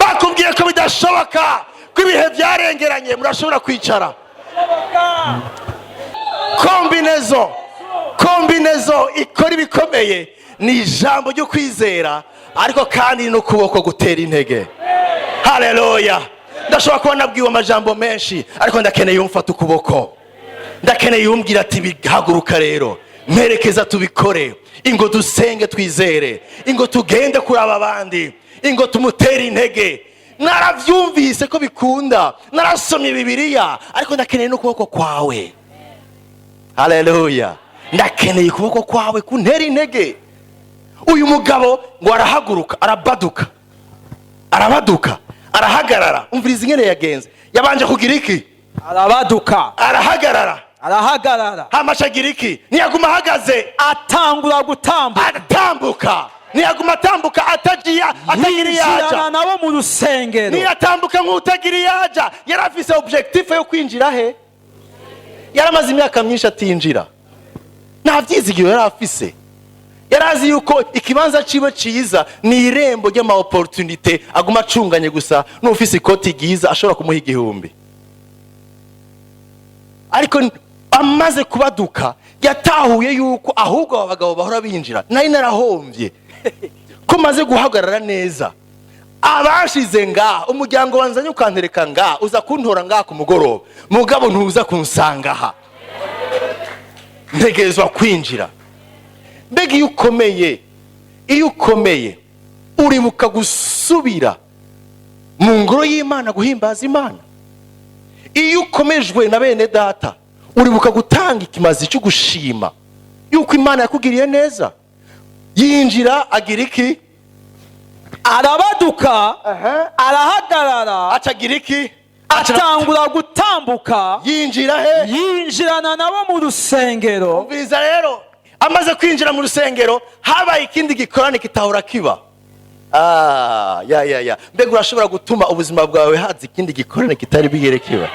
Bakubwiye ko bidashoboka, ko ibihe byarengeranye, murashobora kwicara. Combinaison, combinaison ikora ibikomeye ni ijambo ryo kwizera, ariko kandi n'ukuboko gutera intege. Haleluya! Ndashobora kuba nabwiwe amajambo menshi, ariko ndakeneye umfata ukuboko, ndakeneye umbwira ati: "Bihaguruka rero, mperekeza tubikore, ingo dusenge twizere, ingo tugende kuraba abandi, ingo tumutere intege. Narabyumvise ko bikunda, narasomye Bibiliya, ariko ndakeneye n'ukuboko kwawe." Haleluya! Ndakeneye ukuboko kwawe kuntera intege. Uyu mugabo ngo arahaguruka, arabaduka, arabaduka, arahagarara. Umviriza ingene yagenze. Yabanje kugira iki? Arabaduka. Arahagarara. Arahagarara. Hamaca agira iki? Ntiyaguma ahagaze. Atangura gutambuka. Aratambuka. Ntiyaguma atambuka atagiya, atagira iyo aja. Yinjirana nabo mu rusengero. Ntiyatambuka nk'utagira iyo aja. Yari afise objectif yo kwinjira he? Yaramaze imyaka myinshi atinjira, nta byizigiro yari afise. Yari azi yuko ikibanza ciwe ciza ni irembo ry'ama opportunité, aguma acunganye gusa n'ufise ikoti ryiza ashobora kumuha 1000. Ariko amaze kubaduka, yatahuye yuko ahubwo aba bagabo bahora binjira, nari narahombye ko maze guhagarara neza. Abashize ngaha, umuryango wanzanye ukantereka ngaha, uza kuntora ngaha ku mugoroba, mugabo ntuza kunsanga aha. Ntegerezwa kwinjira. Mbega iyo ukomeye, iyo ukomeye, uribuka gusubira mu ngoro y'Imana guhimbaza Imana. Iyo ukomejwe na bene data, uribuka gutanga ikimazi cyo gushima yuko Imana yakugiriye neza. Yinjira agira iki? Arabaduka, arahagarara. Acagira iki? Atangura gutambuka. Yinjira he? Yinjirana nabo mu rusengero. Umviriza rero, amaze kwinjira mu rusengero, habaye ikindi gikorane kitahora kiba. Ah, ya ya ya! Mbega urashobora gutuma ubuzima bwawe haza ikindi gikorane kitari bigere kiba?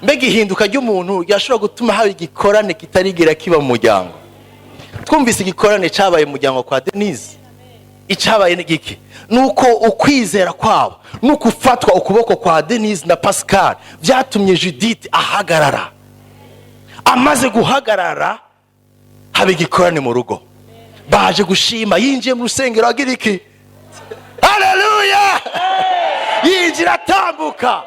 Mbega ihinduka ry'umuntu ryashobora gutuma haba igikorane kitarigera kiba mu muryango? Twumvise igikorane cyabaye mu muryango kwa Denise. Icyabaye ni giki? Nuko ukwizera kwabo nuko ufatwa ukuboko kwa Denise na Pascal byatumye Judith ahagarara. Amaze guhagarara, haba igikorane mu rugo, baje gushima. Yinjiye mu rusengero agira iki? Haleluya! Yinjira atambuka.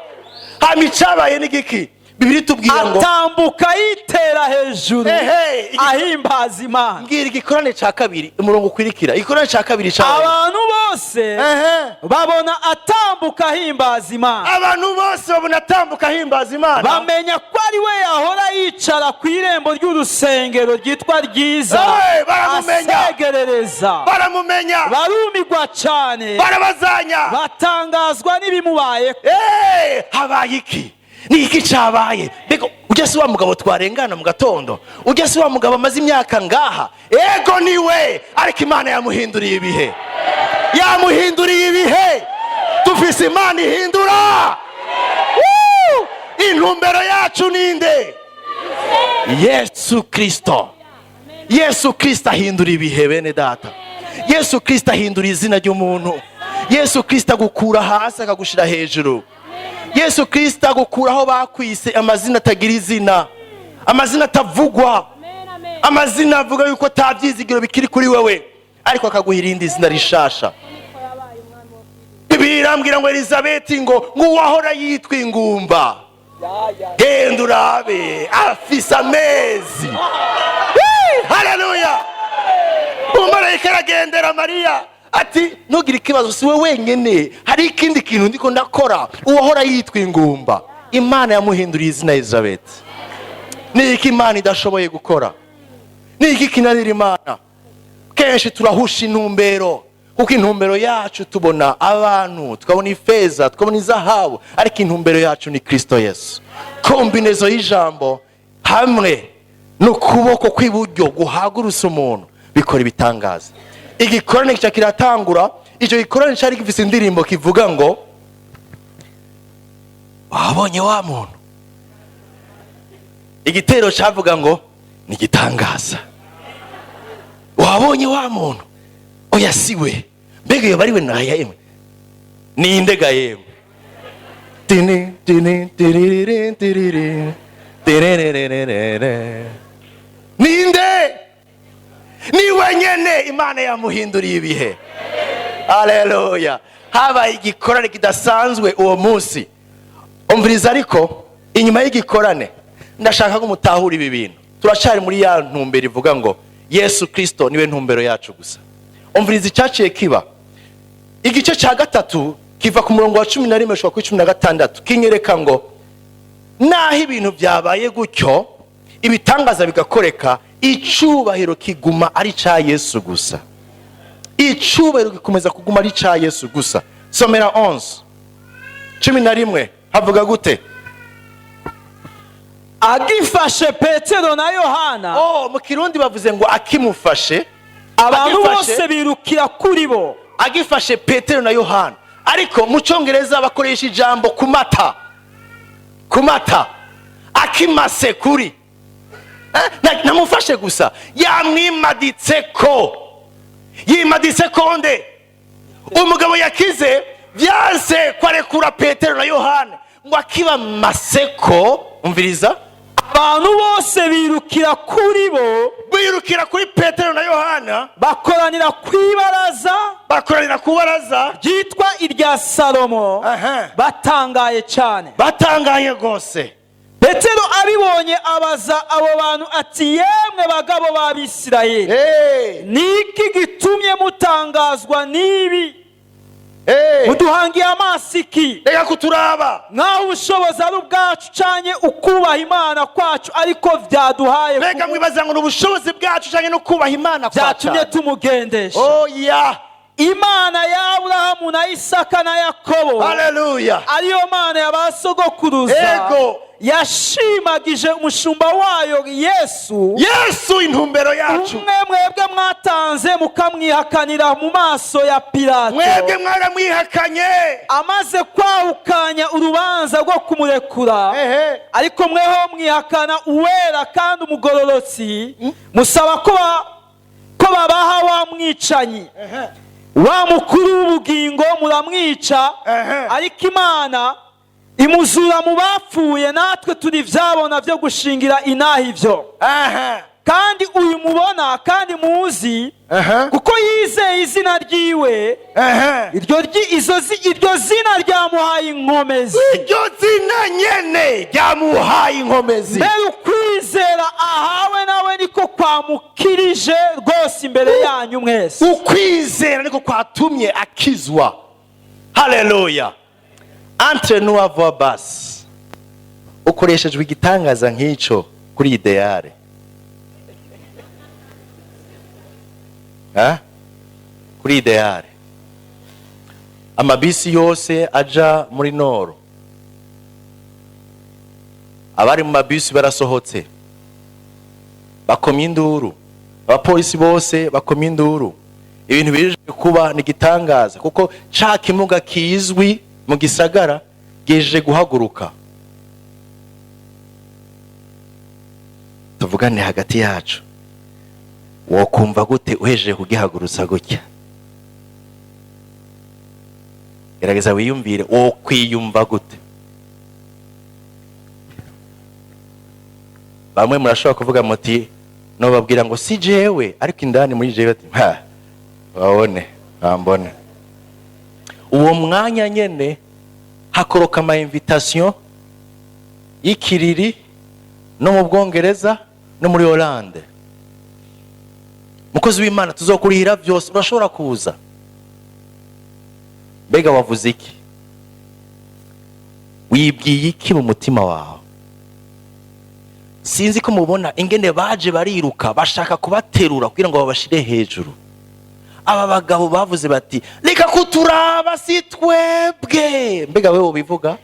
Hama icyabaye ni giki? Bibiliya itubwira ngo Atambuka yitera hejuru, Ehe, ahimbaza Imana. Mbwira igikorane cya kabiri, umurongo ukwirikira. Igikorane cya kabiri cyabaye. Abantu bose babona atambuka ahimbaza Imana. Abantu bose babona atambuka ahimbaza Imana. Bamenya ko ari we yahora yicara ku irembo ry'urusengero ryitwa Ryiza, Hey, baramumenya. asegerereza. Baramumenya. Barumirwa cyane. Barabazanya. Batangazwa n'ibimubaye. Hey, habaye iki? Ni iki cyabaye? Mbega ujya si wa mugabo twarengana mu gatondo? Ujya si wa mugabo amaze imyaka ngaha? Ego, niwe, ariko Imana yamuhinduriye ibihe, yamuhinduriye ibihe. Dufise Imana ihindura. Woo! Intumbero yacu ninde? Yesu Kirisito. Yesu Kirisito ahindura ibihe, bene data. Yesu Kirisito ahindura izina ry'umuntu. Yesu Kirisito agukura hasi akagushyira hejuru. Yesu Kirisito agukura aho bakwise amazina atagira izina, amazina atavugwa, amazina avuga yuko ata byizigiro bikiri kuri wewe, ariko akaguha irindi zina rishasha. Bibiliya irambwira ngo Elizabeti ngo uwahora yitwa ingumba, genda urabe, afise amezi. Haleluya! Umumarayika aragendera Mariya ati: "Ntugire ikibazo, si we wenyine, hari ikindi kintu ndiko ndakora." Uwahora yitwa ingumba, Imana yamuhinduriye izina Elizabeth. Ni iki Imana idashoboye gukora? Ni iki kinanira Imana? Kenshi turahusha intumbero, kuko intumbero yacu tubona abantu, tukabona ifeza, tukabona izahabu, ariko intumbero yacu ni Kirisito Yesu. Combinaison y'ijambo hamwe n'ukuboko kw'iburyo guhagurutsa umuntu bikora ibitangaza. Igikorane kica kiratangura. Icyo gikorane cyari gifise indirimbo kivuga ngo: "Wabonye wa muntu?" Igitero cyavuga ngo: "Ni igitangaza, wabonye wa muntu?" Oya, si we. Mbega iyo bari we naya yemwe, ninde ga yemwe? Tini, tini, tiriri, tiriri, tirerererere. Ninde? Ni wenyene. Imana yamuhinduriye ibihe. Aleluya! Habaye igikorane kidasanzwe uwo munsi. Umviriza, ariko inyuma y'igikorane ndashaka ko mutahura ibi bintu. Turacari muri ya ntumbero ivuga ngo Yesu Kirisito niwe ntumbero yacu gusa. Umviriza icyaciye kiba. Igice cya gatatu kiva ku murongo wa 11 gushika kuri 16 kinyereka ngo naho ibintu byabaye gutyo, ibitangaza bigakoreka. Icubahiro kiguma ari ca Yesu gusa. Icubahiro gikomeza kuguma ari ca Yesu gusa. Somera 11, 11, havuga gute? Agifashe Petero na Yohana. Oh, mu Kirundi bavuze ngo akimufashe. Abantu bose birukira kuri bo. Agifashe Petero na Yohana. Ariko mu Cyongereza bakoresha ijambo kumata, kumata, akimase kuri. Namufashe gusa, yamwimaditse ko, yimaditse konde umugabo yakize byanse kwarekura Petero na Yohana, ngo akibamase ko, umviriza. Abantu bose birukira kuri bo. Birukira kuri Petero na Yohana. Bakoranira ku ibaraza. Bakoranira ku baraza. Ryitwa irya Salomo. Batangaye cyane. Batangaye rwose. Petero abibonye abaza abo bantu ati: "Yemwe bagabo b'Abisirayeli, ni iki gitumye mutangazwa n'ibi? Muduhangiye amaso iki?" Reka kuturaba. Nk'aho ubushobozi ari ubwacu canke ukubaha Imana kwacu ariko byaduhaye Mbega mwibaza ngo ni ubushobozi bwacu cyangwa no kubaha Imana kwa byatumye tumugendesha? Oya. Imana ya Aburahamu na Isaka na Yakobo, Haleluya. ariyo Mana ya ba sogokuruza, yashimagije umushumba wayo Yesu, Yesu intumbero yacu. umwe mwebwe mwatanze mukamwihakanira mu maso ya Pilato, Mwebwe mwaramwihakanye. amaze kwahukanya urubanza rwo kumurekura. Ariko mweho mwihakana Uwera kandi Umugororotsi, musaba ko babaha wa mwicanyi, wa mukuru w'ubugingo, muramwica. Ariko Imana imuzura mu bapfuye, natwe turi ibyabona byo gushingira inaha ibyo. Kandi uyu mubona kandi muzi, kuko yizeye izina ryiwe, iryo zina ryamuhaye inkomezi. Iryo zina nyene ryamuhaye inkomezi. Mbere ukwizera ahawe nawe niko kwamukirije rwose imbere yanyu mwese. Ukwizera niko kwatumye akizwa. Haleluya. Entre nous, à voix basse, ukoreshejwe igitangaza nk'ico kuri idéal. Ha? Kuri idéal, amabisi yose aja muri nord, abari mu mabisi barasohotse, bakomye induru, abapolisi bose bakomye induru. Ibintu bije kuba ni igitangaza, kuko ca kimuga kizwi mu gisagara gejeje guhaguruka. Tuvugane hagati yacu, wokumva gute uhejeje kugihagurutsa gutya? Gerageza wiyumvire, wokwiyumva gute? Bamwe murashobora kuvuga muti nobabwira ngo si jewe, ariko indani muri jewe ati ha babone bambone. Uwo mwanya nyene hakoroka ama invitation y'ikiriri no mu Bwongereza no muri Hollande. Mukozi w'Imana, tuzokurihira byose, urashobora kuza. Mbega wavuze iki? Wibwiye iki mu mutima wawe? Sinzi ko mubona ingene baje bariruka bashaka kubaterura kugira ngo babashire hejuru. Aba bagabo bavuze bati reka kuturaba si twebwe. Mbega wewe ubivuga?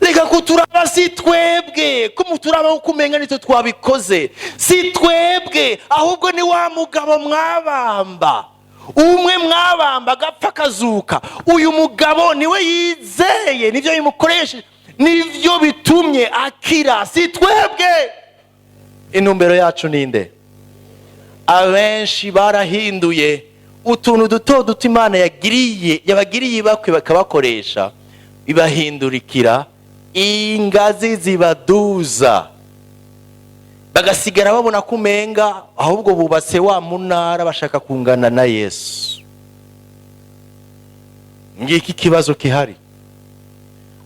Reka kuturaba si twebwe, ko muturaba uko umenga nitwe twabikoze. Si twebwe, ahubwo ni wa mugabo mwabamba, umwe mwabamba agapfa akazuka. Uyu mugabo niwe yizeye, nivyo bimukoresheje, nivyo bitumye akira, si twebwe. Intumbero yacu ninde? Abenshi barahinduye utuntu duto duto Imana yabagiriye ibakwe bakabakoresha, bibahindurikira ingazi zibaduza, bagasigara babona ko umenga ahubwo bubatse wa munara, bashaka kungana na Yesu. Ngiki kibazo kihari,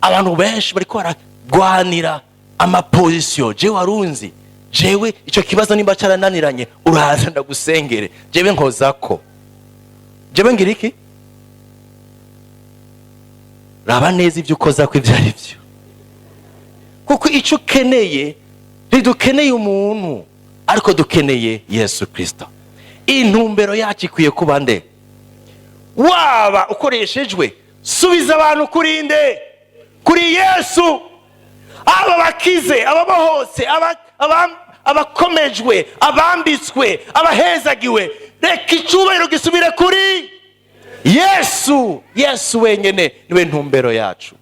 abantu benshi bariko baragwanira amaposition. Jewe warunzi, jewe ico kibazo nimba carananiranye uraza ndagusengere, jewe nkozako, jewe ngira iki. Raba neza ibyo ukozako ibyo ari byo, kuko ico ukeneye, ntidukeneye umuntu Ariko dukeneye Yesu Kirisito. Intumbero yacu ikwiye kuba nde? Waba ukoreshejwe, subiza abantu kuri nde? Kuri Yesu. Aba bakize, ababohotse, abakomejwe, abambitswe, abahezagiwe, reka icyubahiro gisubire kuri Yesu. Yesu wenyine niwe ntumbero yacu.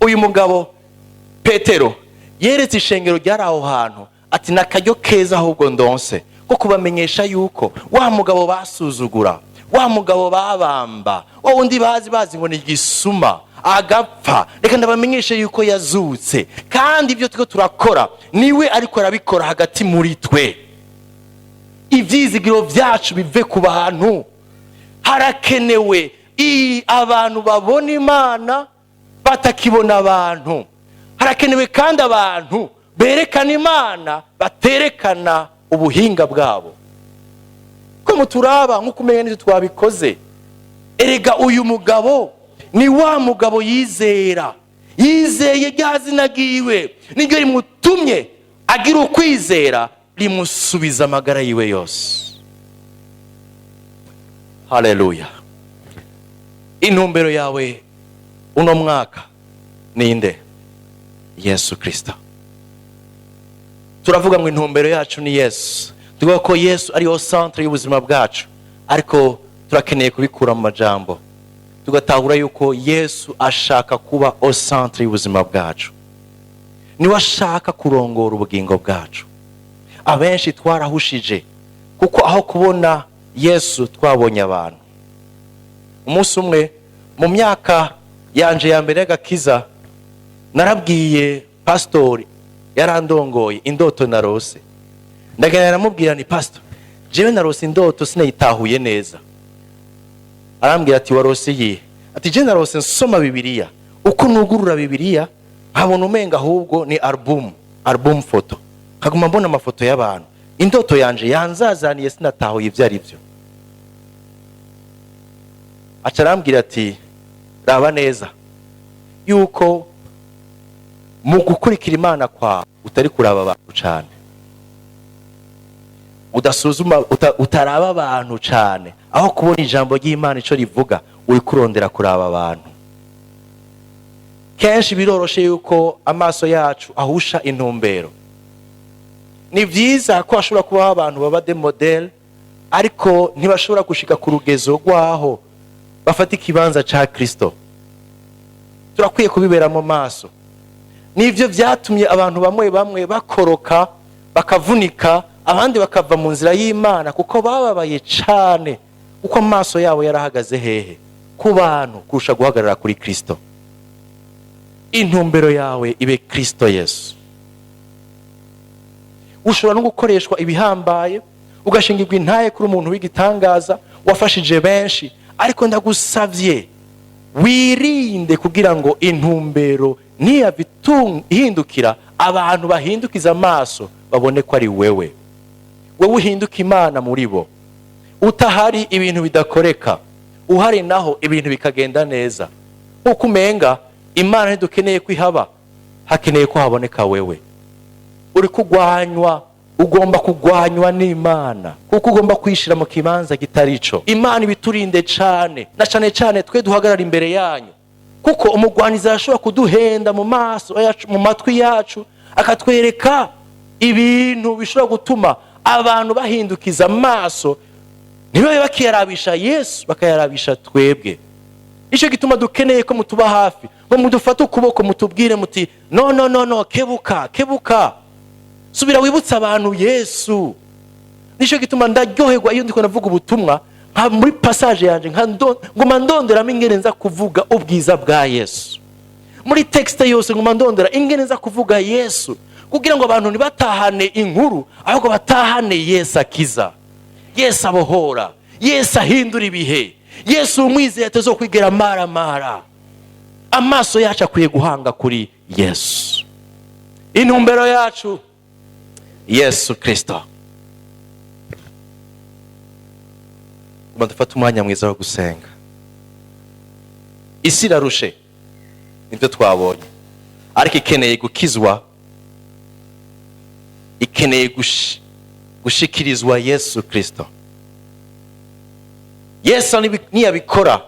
Uyu mugabo Petero yeretse ishengero ryari aho hantu ati: "Ni akaryo keza ahubwo ndonse ko kubamenyesha yuko wa mugabo basuzugura, wa mugabo babamba, wa wundi bazi ngo ni igisuma, agapfa, reka ndabamenyeshe yuko yazutse, kandi ibyo turiko turakora niwe ariko arabikora hagati muri twe." Ibyizigiro byacu bive ku bantu. Harakenewe abantu babona Imana batakibona abantu. Harakenewe kandi abantu berekana Imana baterekana ubuhinga bwabo, ko muturaba nk'uko umenya n'ibyo twabikoze. Erega uyu mugabo ni wa mugabo yizera, yizeye rya zina ryiwe, niryo rimutumye agira ukwizera, rimusubiza amagara yiwe yose. Haleluya! Intumbero yawe uno mwaka ninde? Yesu Kirisito. Turavuga ngo intumbero yacu ni Yesu, tuvuga ko Yesu ariyo centre y'ubuzima bwacu, ariko turakeneye kubikura mu majambo, tugatahura yuko Yesu ashaka kuba au centre y'ubuzima bwacu, niwe ashaka kurongora ubugingo bwacu. Abenshi twarahushije, kuko aho kubona Yesu twabonye abantu. Umunsi umwe mu myaka yanje ya mbere y'agakiza, narabwiye pasitori yarandongoye indoto narose. Ndagenda naramubwira ni: "Pastor, jewe narose indoto, sinayitahuye neza." Arambwira ati: "Warose iyihe?" Ati: "Je narose nsoma Bibiliya, uko nugurura Bibiliya nkabona umenga ahubwo ni album photo, nkaguma mbona amafoto y'abantu. Indoto yanje yanzazaniye, sinatahuye ibyo ari byo." Aca arambwira ati: "Raba neza yuko mu gukurikira Imana kwawe utari kuraba abantu cyane, udasuzuma, utaraba abantu cyane. Aho kubona ijambo ry'Imana icyo rivuga, uri kurondera kuraba abantu." Kenshi biroroshe yuko amaso yacu ahusha intumbero. Ni byiza ko hashobora kubaho abantu baba des modèles, ariko ntibashobora gushika ku rugezo rwaho bafata ikibanza ca Kristo. Turakwiye kubibera mu maso. Nibyo byatumye abantu bamwe bamwe bakoroka, bakavunika, abandi bakava mu nzira y'Imana, kuko bababaye cane, kuko amaso yabo yarahagaze hehe? Ku bantu, kurusha guhagarara kuri Kristo. Intumbero yawe ibe Kristo Yesu. Ushobora no gukoreshwa ibihambaye, ugashingirwa intaye kuri umuntu w'igitangaza wafashije benshi, ariko ndagusavye wirinde kugira ngo intumbero ntiyave ihindukira, abantu bahindukiza amaso babone ko ari wewe. Wowe uhinduka Imana muri bo. Utahari ibintu bidakoreka, uhari naho ibintu bikagenda neza, nk'uko umenga Imana ntidukeneye ko ihaba, hakeneye ko haboneka wewe. Uri kugwanywa, ugomba kugwanywa n'Imana, kuko ugomba kwishira mu kibanza kitari ico. Imana ibiturinde cane, na cane cane twe duhagarara imbere yanyu, kuko umugwanizi arashobora kuduhenda mu maso yacu, mu matwi yacu, akatwereka ibintu bishobora gutuma abantu bahindukiza amaso, ntibabe bakiyarabisha Yesu, bakayarabisha twebwe. Nicyo gituma dukeneye ko mutuba hafi, ngo mudufate ukuboko, mutubwire muti: "No, no, no, no, kebuka, kebuka, subira wibutse abantu Yesu." Nicyo gituma ndaryoherwa iyo ndiko ndavuga ubutumwa, nka muri passage yanjye nguma ndonderamo ingene nza kuvuga ubwiza bwa Yesu. Muri texte yose nguma ndondera ingene nza kuvuga Yesu, kugira ngo abantu ntibatahane inkuru, ahubwo batahane Yesu akiza, Yesu abohora, Yesu ahindura ibihe, Yesu umwizeye atazokwigera maramara. Amaso yacu akwiye guhanga kuri Yesu. Intumbero yacu Yesu Kirisito. Ngomba dufate umwanya mwiza wo gusenga. Isi irarushe, nibyo twabonye, ariko ikeneye gukizwa, ikeneye. Gushikirizwa Yesu Kristo. Yesu niyabikora,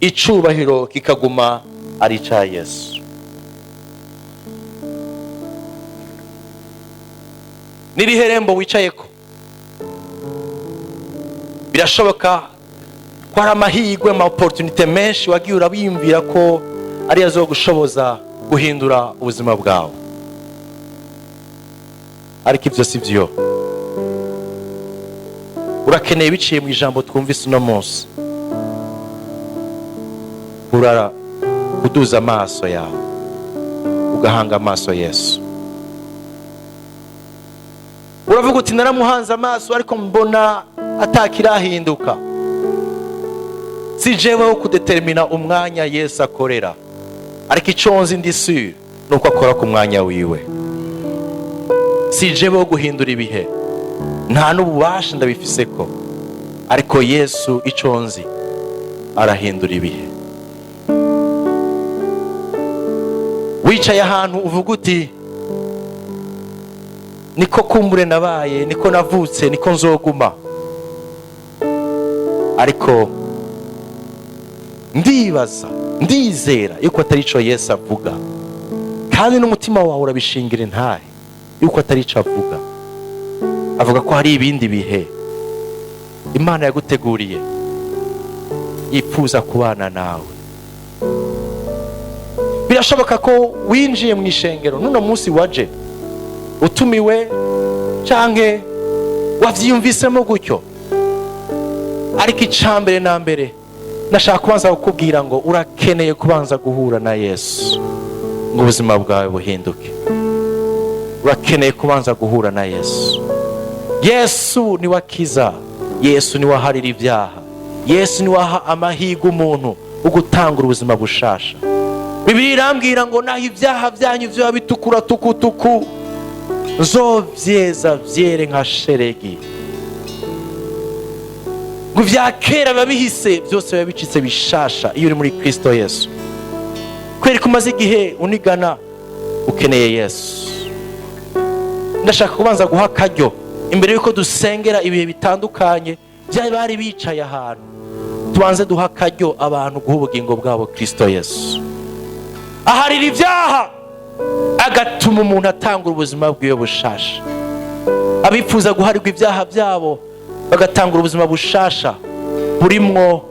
icubahiro kikaguma ari ica Yesu. N'irihe rembo wicayeko? Birashoboka ko hari amahirwe, ama opportunité menshi wagiye urabiyumvira ko ariyo azogushoboza guhindura ubuzima bwawe, ariko ibyo si byo. Urakeneye, biciye mu ijambo twumvise uno munsi, urara uduza amaso yawe, ugahanga amaso Yesu. Uravuga uti: "Naramuhanze amaso, ariko mbona atakirahinduka." Si jewe wo kudetermina umwanya Yesu akorera, ariko icyo nzi, ndi sûr, ni uko akora ku mwanya wiwe. Si jewe wo guhindura ibihe, nta n'ububasha ndabifise ko, ariko Yesu, icyo nzi, arahindura ibihe. Wicaye ahantu uvuga uti: "Niko kumbure nabaye, niko navutse, niko nzoguma," ariko ndibaza, ndizera yuko atari ico Yesu avuga, kandi n'umutima wawe urabishingira intahe yuko atari ico avuga. Avuga ko hari ibindi bihe Imana yaguteguriye, yifuza kubana nawe. Birashoboka ko winjiye mu ishengero n'uno munsi, waje utumiwe canke wavyiyumvisemo gutyo, ariko icambere na mbere nashaka kubanza kukubwira ngo urakeneye kubanza guhura na Yesu ngo ubuzima bwawe buhinduke. Urakeneye kubanza guhura na Yesu. Yesu niwe akiza, Yesu niwe aharira ibyaha, Yesu niwe aha amahirwe umuntu wo gutangura ubuzima bushasha. Bibiliya irambwira ngo naho ibyaha byanyu vyoba bitukura tukutuku, nzovyeza vyere nka sheregi, ngo ibya kera biba bihise, byose biba bicitse bishasha iyo uri muri Kristo Yesu. Kubera ko umaze igihe unigana, ukeneye Yesu. Ndashaka kubanza guha akaryo, imbere y'uko dusengera ibihe bitandukanye byari bari bicaye ahantu, tubanze duha akaryo abantu guha ubugingo bwabo Kristo Yesu. Aharira ibyaha, agatuma umuntu atanga ubuzima bwiwe bushasha. Abifuza guharirwa ibyaha byabo bagatanga ubuzima bushasha burimwo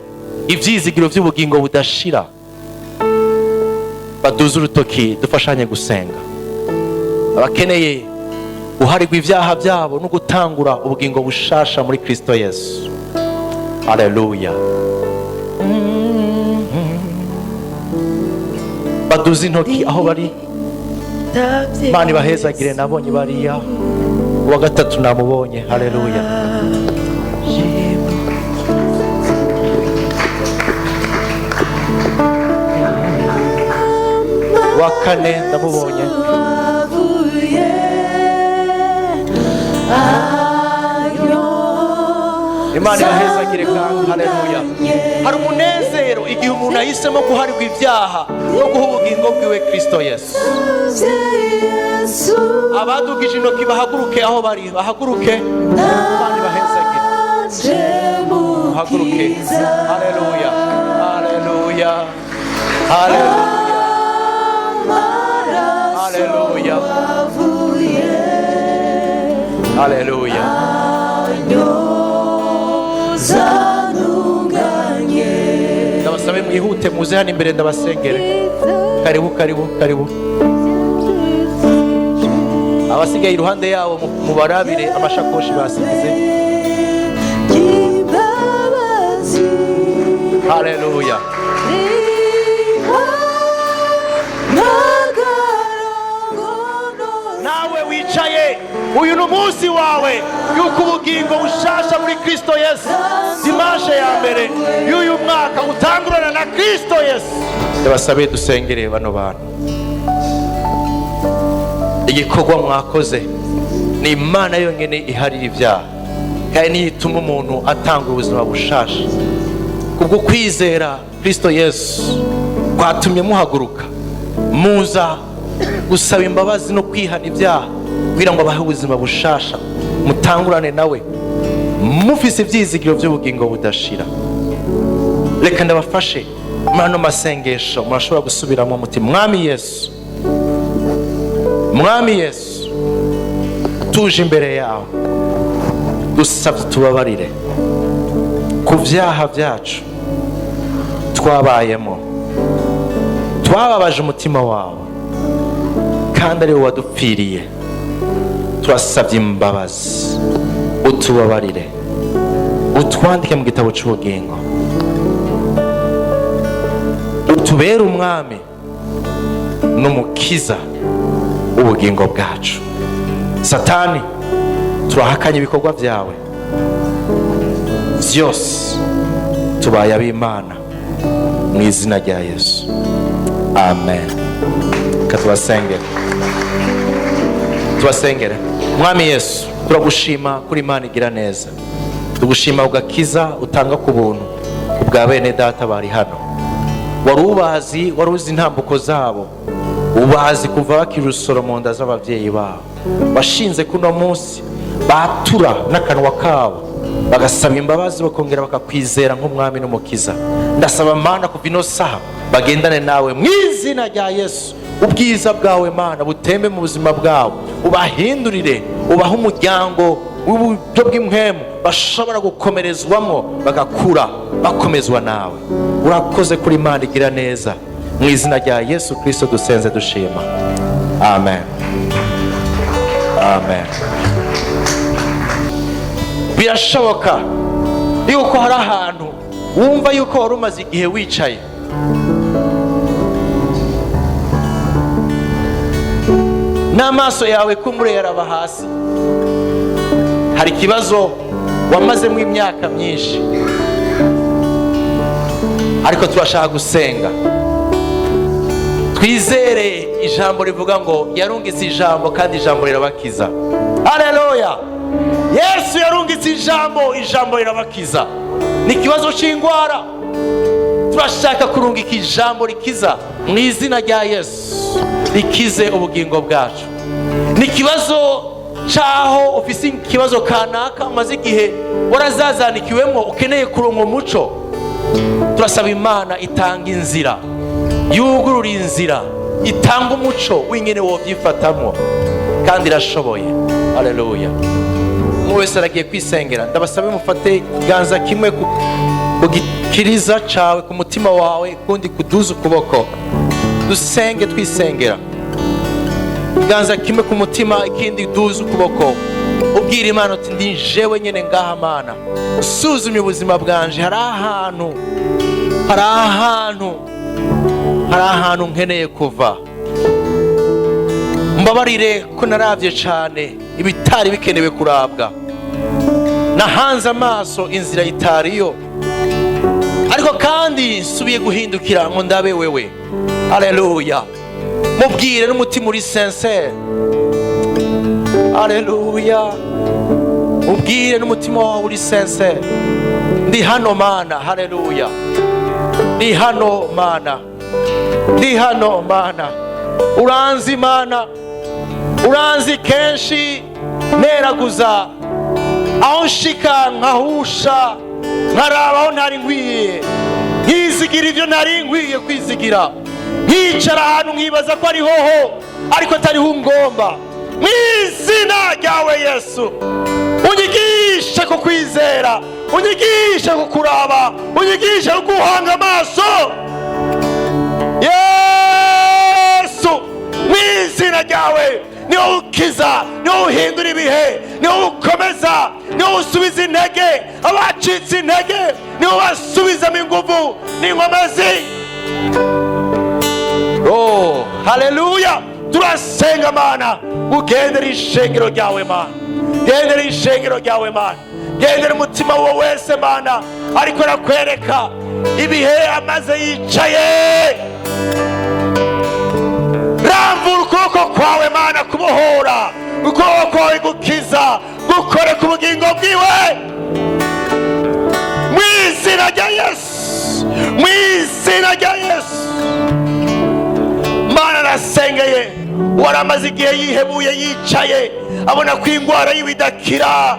ibyizigiro by'ubugingo budashira, baduze urutoki dufashanye gusenga. Abakeneye guharirwa ibyaha byabo no gutangura ubugingo bushasha muri Kristo Yesu, haleluya, baduze intoki aho bari. Imana ibahezagire. Nabonye bariya, uwa gatatu namubonye, haleluya. Uwa kane ndamubonye. Avuye ayo. Imana ibahezagire kandi, haleluya. Hari umunezero igihe umuntu ahisemo guharirwa ibyaha no guha ubugingo bwiwe Kristo Yesu. Yesu. Abadugije intoki bahaguruke aho bari, bahaguruke. Imana ibahezagire. Aje. Muhaguruke. Mukiza. Haleluya, haleluya, haleluya. Amaraso Haleluya. avuye Haleluya. anyoza ntunganye. Ndabasabe mwihute muze hano imbere, ndabasengere. Karibu, karibu, karibu. Abasigaye iruhande yabo mubarabire amashakoshi basigize. Imbabazi. Haleluya. Nagarangono. Nawe wicaye, uyu ni umunsi wawe yuko ubugingo bushasha muri Kristo Yesu, dimanche ya mbere y'uyu mwaka utangurana na Kristo Yesu. Ndabasabe dusengere bano bantu. Igikorwa mwakoze, ni Imana yonyine iharira ibyaha, kandi niyo ituma umuntu atanga ubuzima bushasha. Kubwo kwizera Kristo Yesu kwatumye muhaguruka muza gusaba imbabazi no kwihana ibyaha kugira ngo abahe ubuzima bushasha. Mutangurane nawe mufise ibyizigiro by'ubugingo budashira. Reka ndabafashe muri ano masengesho. Murashobora gusubiramo muti: "Mwami Yesu, Mwami Yesu, tuje imbere yawe, dusabye tubabarire ku byaha byacu twabayemo, twababaje umutima wawe kandi ari wowe wadupfiriye. Turasabye imbabazi, utubabarire, utwandike mu gitabo cy'ubugingo, utubere umwami n'umukiza w'ubugingo bwacu. Satani, turahakanye ibikorwa byawe byose, tubaye ab'Imana mu izina rya Yesu, amen." Reka tubasengere, tubasengere. Mwami Yesu, turagushima kuri Imana igira neza. Tugushima ugakiza utanga ku buntu ku bwa bene data bari hano. Wari ubazi, wari uzi intambuko zabo, ubazi kuva bakiri urusoro mu nda z'ababyeyi babo. Washinze kuno munsi batura n'akanwa kabo, bagasaba imbabazi, bakongera bakakwizera nk'umwami n'umukiza. Ndasaba Mana, kuva ino saha bagendane nawe mu izina rya Yesu. Ubwiza bwawe Mana butembe mu buzima bwabo, ubahindurire, ubahe umuryango w'uburyo bw'impwemu bashobora gukomerezwamo, bagakura bakomezwa nawe. Urakoze kuri Imana igira neza. Mu izina rya Yesu Kirisito dusenze dushima, amen, amen. Birashoboka yuko hari ahantu wumva yuko wari umaze igihe wicaye, n'amaso yawe kumure yaraba hasi. Hari ikibazo wamazemo imyaka myinshi, ariko turashaka gusenga twizere ijambo rivuga ngo yarungitse ijambo kandi ijambo rirabakiza. Haleluya! Yesu yarungitse ijambo, ijambo rirabakiza. Ni ikibazo cy'indwara, turashaka kurungika ijambo rikiza mu izina rya Yesu, rikize ubugingo bwacu. Ni ikibazo cy'aho ufise ikibazo kanaka umaze igihe warazazanikiwemo, ukeneye kuronka umuco. Turasaba Imana itanga inzira, yugurura inzira, itanga umuco w'ingene wobyifatamo, kandi irashoboye. Haleluya! Umwe wese aragiye kwisengera. Ndabasabe mufate ikiganza kimwe ku gikiriza cawe, ku mutima wawe, kundi kuduza ukuboko, dusenge twisengera. Ikiganza kimwe ku mutima, ikindi duza ukuboko, ubwira Imana uti: "Ndi jewe nyene ngaha Mana, usuzumye ubuzima bwanje, hari ahantu, hari ahantu, hari ahantu nkeneye kuva. Mbabarire ko naravye cane ibitari bikenewe kurabwa, nahanze amaso inzira itariyo, ariko kandi nsubiye guhindukira ngo ndabe wewe." Aleluya! Mubwire n'umutima uri sincère. Aleluya! Mubwire n'umutima wawe uri sincère: "Ndi hano Mana." Haleluya! Ndi hano Mana, ndi hano Mana. Uranzi Mana, uranzi kenshi neraguza, aho nshika nkahusha, nkaraba aho ntari nkwiye, nkizigira ibyo ntari nkwiye kwizigira, nkicara ahantu nkibaza ko ari hoho, ariko atariho ngomba. Mu izina ryawe Yesu, unyigishe kukwizera, unyigishe kukuraba, unyigishe kuguhanga amaso. Yesu, mu izina ryawe, niwo ukiza, niwo uhindura ibihe, niwo ukomeza, niwo usubiza intege abacitse intege, niwo basubizamo ingufu n'inkomezi. Oh, haleluya! Turasenga Mana, ugendera ishengero ryawe Mana, gendera ishengero ryawe Mana, gendera umutima wawe wese Mana, ariko arakwereka ibihe amaze yicaye. Ramvura ukuboko kwawe Mana kubohora, ukuboko kwawe gukiza gukore ku bugingo bwiwe, mu izina rya Yesu, mu izina rya Yesu. Mana, nasengeye waramaze igihe yihebuye, yicaye, Abona ko indwara yiwe idakira,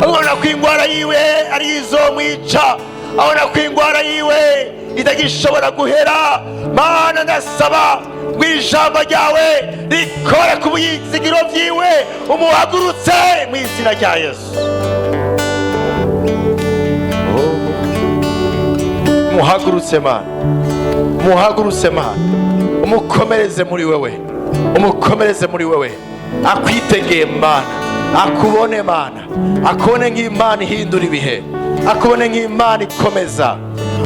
abona ko indwara yiwe ari izomwica, abona ko indwara yiwe itagishobora guhera. Mana, ndasaba ngo ijambo ryawe rikore ku byizigiro byiwe, umuhagurutse mu izina rya Yesu. Muhagurutse Mana, muhagurutse Mana, umukomereze muri wewe, umukomereze muri wewe, akwitegeye Mana, akubone Mana, akubone nk'Imana ihindura ibihe, akubone nk'Imana ikomeza.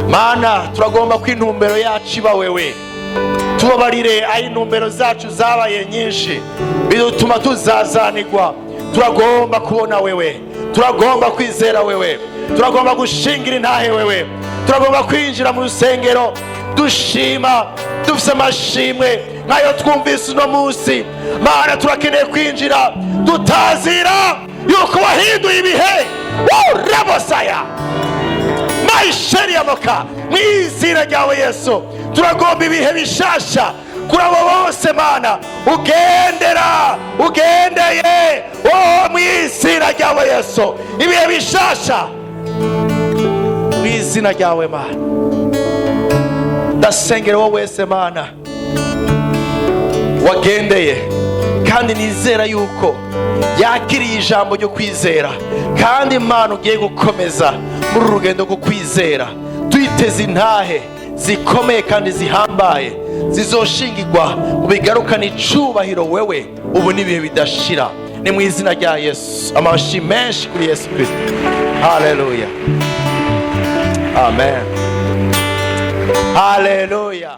Mana, turagomba ko intumbero yacu iba wewe. Tubabarire aho intumbero zacu zabaye nyinshi, bidutuma tuzazanirwa. Turagomba kubona wewe, turagomba kwizera wewe, turagomba gushingira intahe wewe, turagomba kwinjira mu rusengero dushima, dufite amashimwe nk'ayo twumvise uno munsi. Mana, turakeneye kwinjira dutazira yuko wahinduye ibihe. Rabosaya mayisheri yamoka, mu izina ryawe Yesu, turagomba ibihe bishasha kuri abo bose Mana ugendera, ugendeye oh, mu izina ryawe Yesu, ibihe bishasha mu izina ryawe. Mana, ndasengera wowe wese Mana wagendeye, kandi nizera yuko yakiriye ijambo ryo kwizera, kandi Imana ugiye gukomeza muri uru rugendo rwo kwizera, twiteze intahe zikomeye kandi zihambaye zizoshingirwa mu bigarukana icubahiro wewe ubu n'ibihe bidashira. Ni mu izina rya Yesu. Amashi menshi kuri Yesu Kirisito. Haleluya, amen, haleluya.